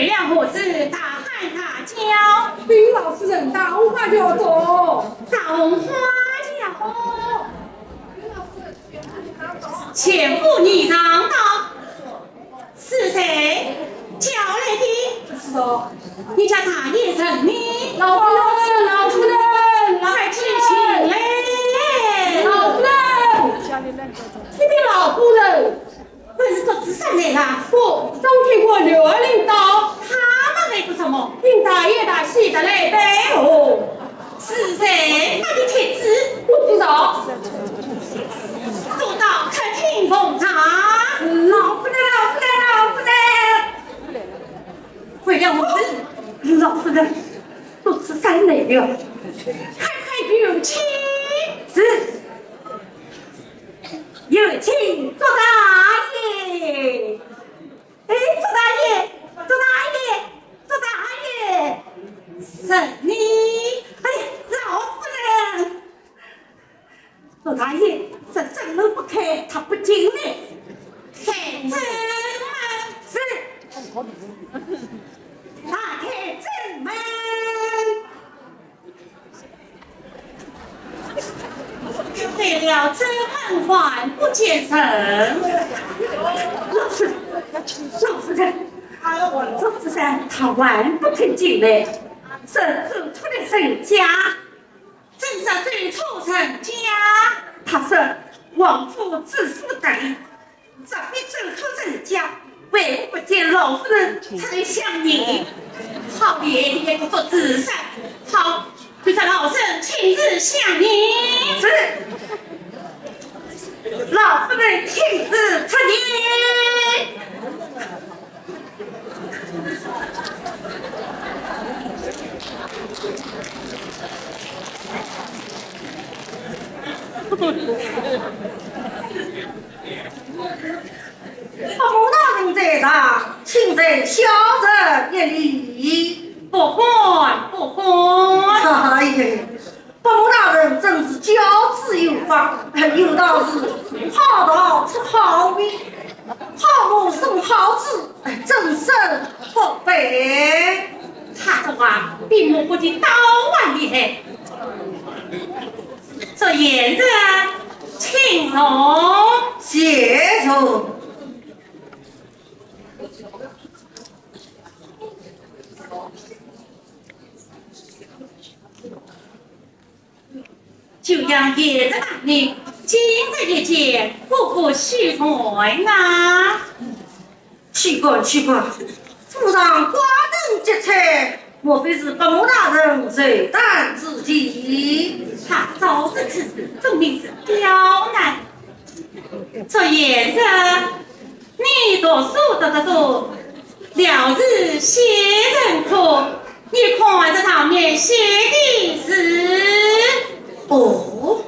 了何事大喊大叫？禀老夫人，大红花轿到。大红花轿到。前夫你上到。是谁叫来的？不知道。你家大爷人呢？老夫人，老夫人，快请进来。老夫人，启禀老夫人。 不是祝枝山来了？不，张天官刘二林到。他们来做什么？禀大爷，大喜得来拜哦。是谁发的帖子？不知道。都到客厅奉上。老夫人，老夫人，老夫人。回了我是老夫人，祝枝山来了，快快有请。是。 有请祝大爷。哎，祝大爷，祝大爷，祝大爷。是你？哎呀，老夫人。祝大爷，这正门不开，他不进来。开正门。是。打开正门。 开了正门还不见人。老夫人，老夫人，祝枝山他还不肯进来，是走错了人家。怎说走错人家？他说王府之所在， 这边走错人家，为何不见老夫人出来相迎？好一个祝枝山，好，快叫老身亲自相迎。是，老夫人亲自出迎。 伯母大人在上，请受小侄一礼。不敢，不敢。哎呀，伯母大人真是教子有方，有道是好桃出好蜜，好母生好子，真是不配。他这话比我不的刀还厉害。 祝贤侄，请坐。谢坐。久仰贤侄大人，今日一见，不负虚传啊。 岂敢，岂敢，府上挂灯结彩，莫非是伯母大人寿诞之期？他早知此事，分明是刁难。祝贤侄，你读书读得多，料事写成科，你看这上面写的字。哦，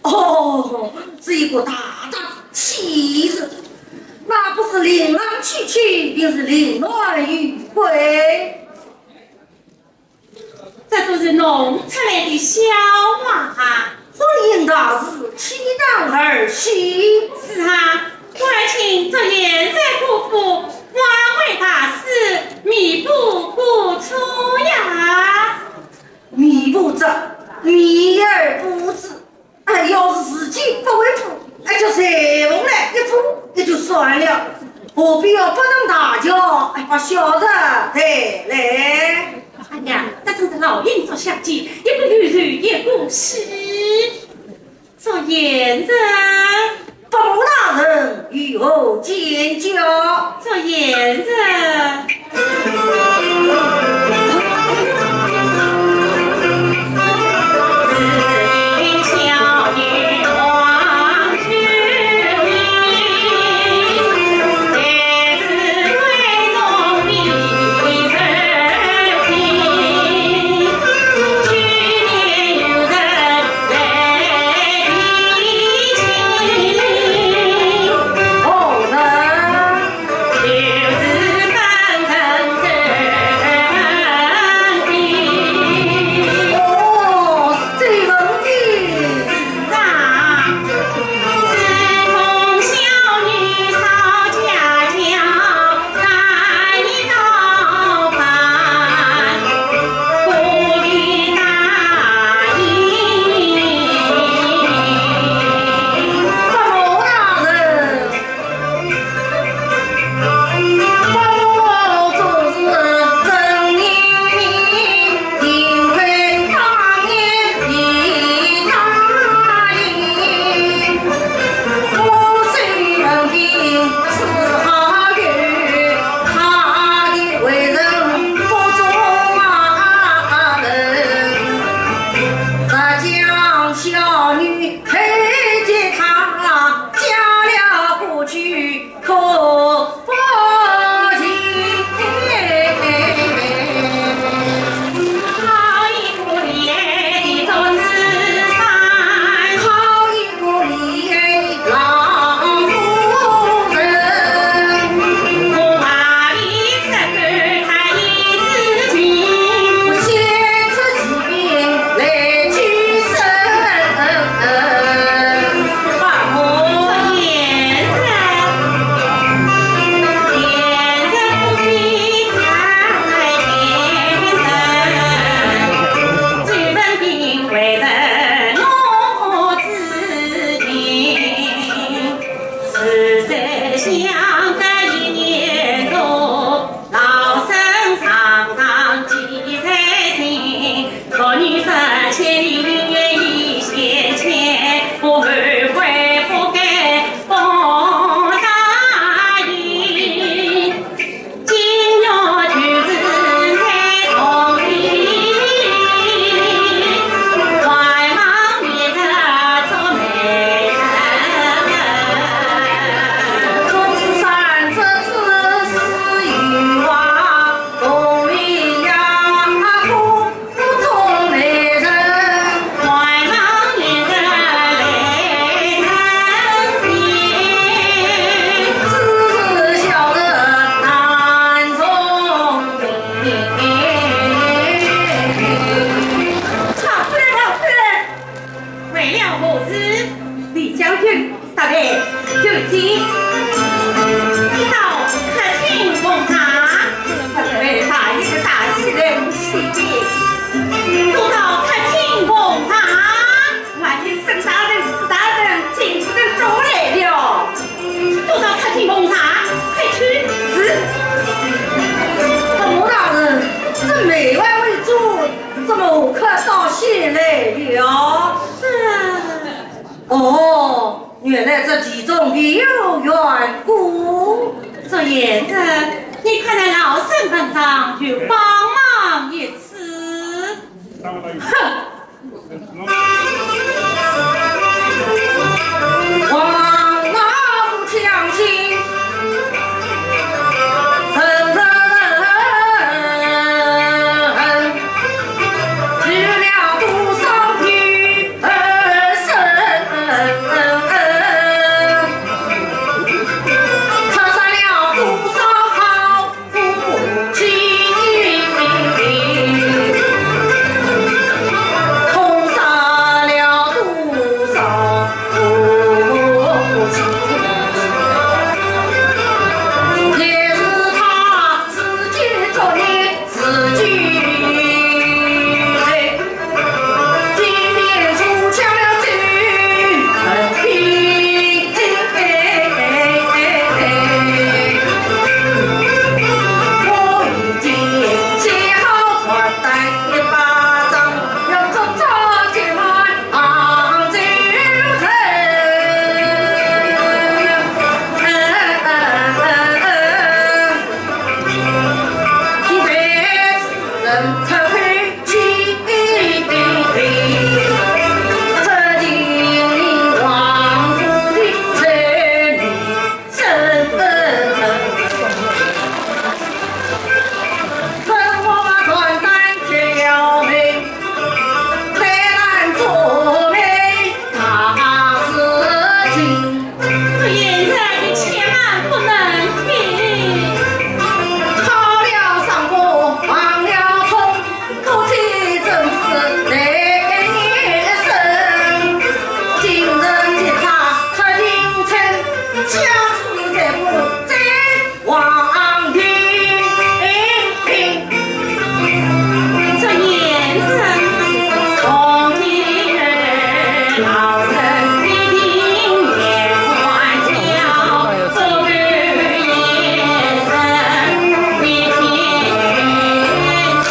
哦，是一个大大喜字，那不是琳琅满目，定是林鸾鱼贵。这都是弄出来的笑话啊。欢迎大师，岂难儿戏？是啊，我儿请祝贤侄过府，还为大师弥补过错呀。 弥补则弥而不补。哎，要是自己不会补，哎，就随风来一补也就算了，何必要拨弄大家，哎，把小侄带来？哎呀，这真是老鹰捉小鸡，一个露水一个稀。 祝贤侄。伯母大人有何见教？祝贤侄。大人，有请。到客厅奉茶。哎，大爷大喜来无喜的。都到客厅奉茶。外面沈大人、史大人、金夫人都来了。都到客厅奉茶，快去。是。伯母大人，这梅外围桌，怎么可到先来了？这……哦，原来这其中别有缘故。祝贤侄，你看那老身本上就帮忙一次。哼！王老将军，人人人，去了多少女儿身，拆散了多少好 夫妻，痛杀了多少夫妻，也是他自己作孽自己罪。 今天出家了这批，我已经写好传单一百张，要做这结婚杭州城。现在人出去 祝贤侄，你千万不能听。好了伤风，忘了痛，夫妻真是难一生。今日吉他出京城，家事再不再 王平平。祝贤侄，从今儿老身一定也管教，不许贤侄一天起。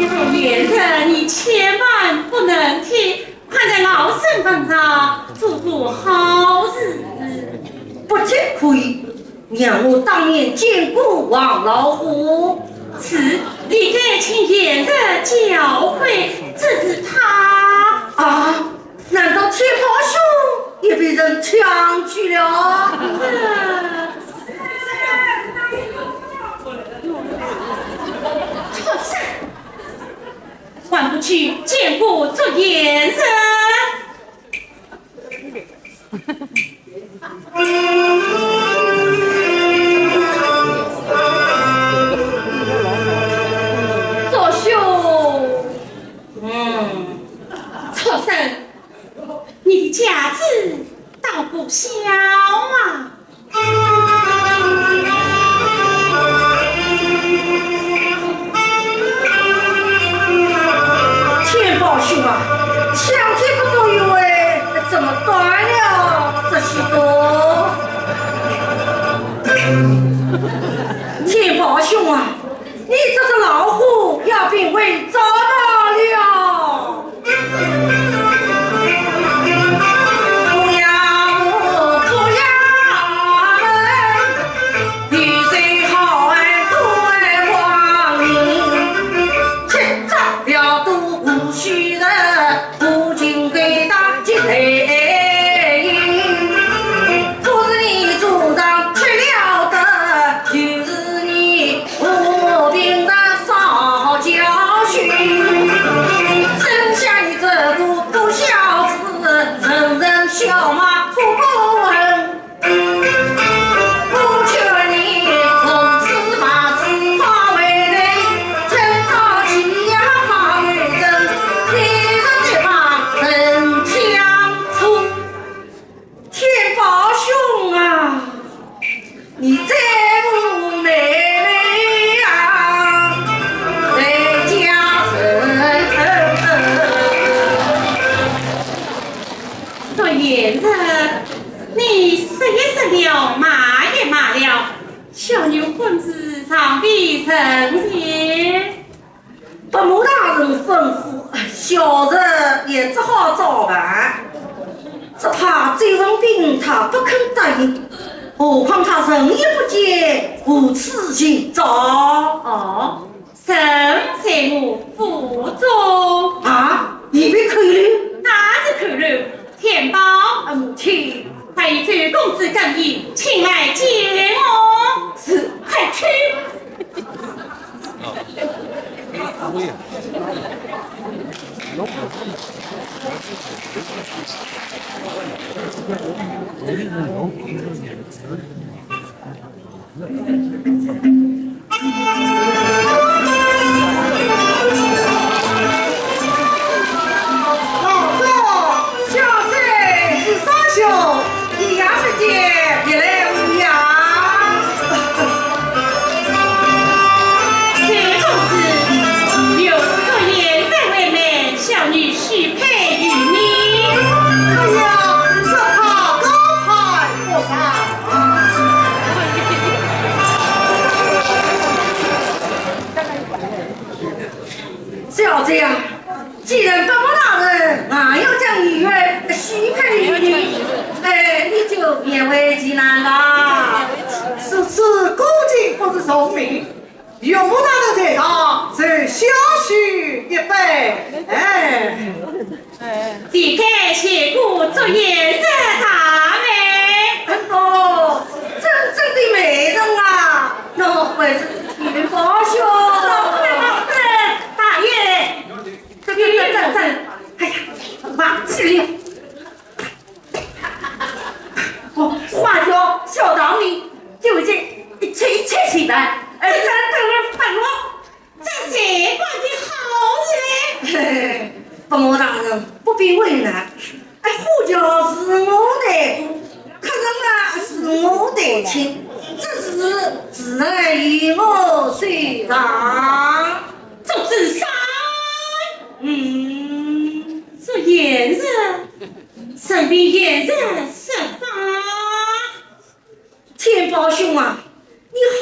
祝贤侄，你千万不能听。 看在老身份上，做做好事。不吃亏，让我当面见过王老虎。是，你该请贤侄教诲，这是他。啊，难道天豹兄也被人抢去了？这……畜生！ 还不去见过祝贤侄？祝兄，嗯，畜生，你的架子倒不小啊！ 天豹兄啊，想天不多有哎，怎么断了这些个？天豹兄啊，你这只老虎要变为糟蹋了。不要，不要。有本事上边成亲。伯母大人吩咐，小侄也只好照办，只怕周文宾他不肯答应，何况他人也不见，何处寻找？哦， 人在我府中。啊，你被扣留？哪是扣留？天宝。啊，母亲。快与周公子更衣，请来见我。是。快去。老夫小婿是三兄，一样的爹，别来无恙。周公子，有福作言在外面，小女 许配于你。哎呀，这可高攀不上啊！小姐啊，既然伯母大人硬要将女儿许配于你，哎，你就勉为其难吧。如此恭敬不如从命。 岳母大人在上，受小婿一拜。哎，岂敢谢过作言者大美。哦，真正的美人啊，那还是田宝兄。老夫人，老夫人，大爷。这边，这边，这边。哎呀，忘记了。 哦，花轿小堂里，就这一切一切起来，哎，这等人发落，这谁管得好嘞？嘿嘿，伯母大人不必为难，哎，花轿是我代步，客人啊是我代请，这事自然由我收场。祝枝山。嗯，祝贤人。 身边贤人十八。天宝兄啊，你好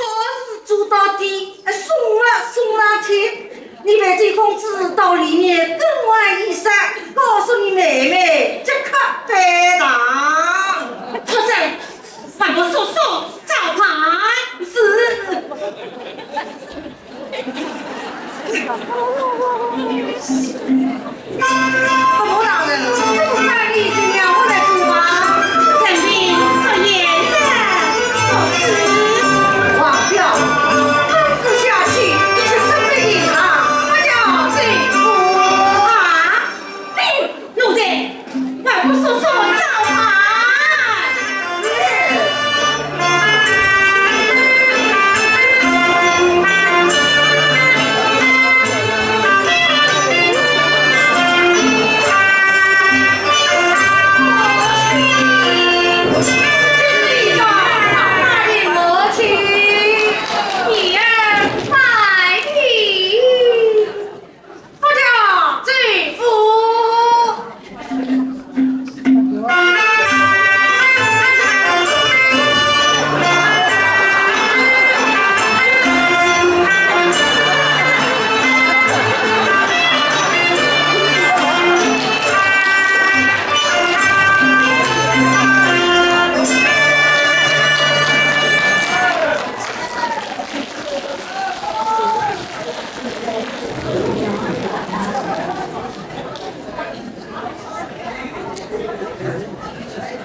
事做到底，哎，送了送上去。你陪周公子到里面更换衣衫，告诉你妹妹即刻拜堂。畜生，还不速速招牌。是。 伯母大人，这个饭你已经让我来煮吗？臣民作贤人，不是。王彪，他日下去，你去准备一下，不要辛苦啊。你 奴才，还不速速招牌！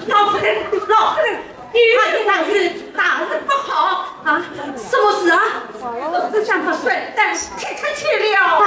老夫人，老夫人，你看你大事大事不好啊！什么事啊？我是想把笨蛋踢出去了啊！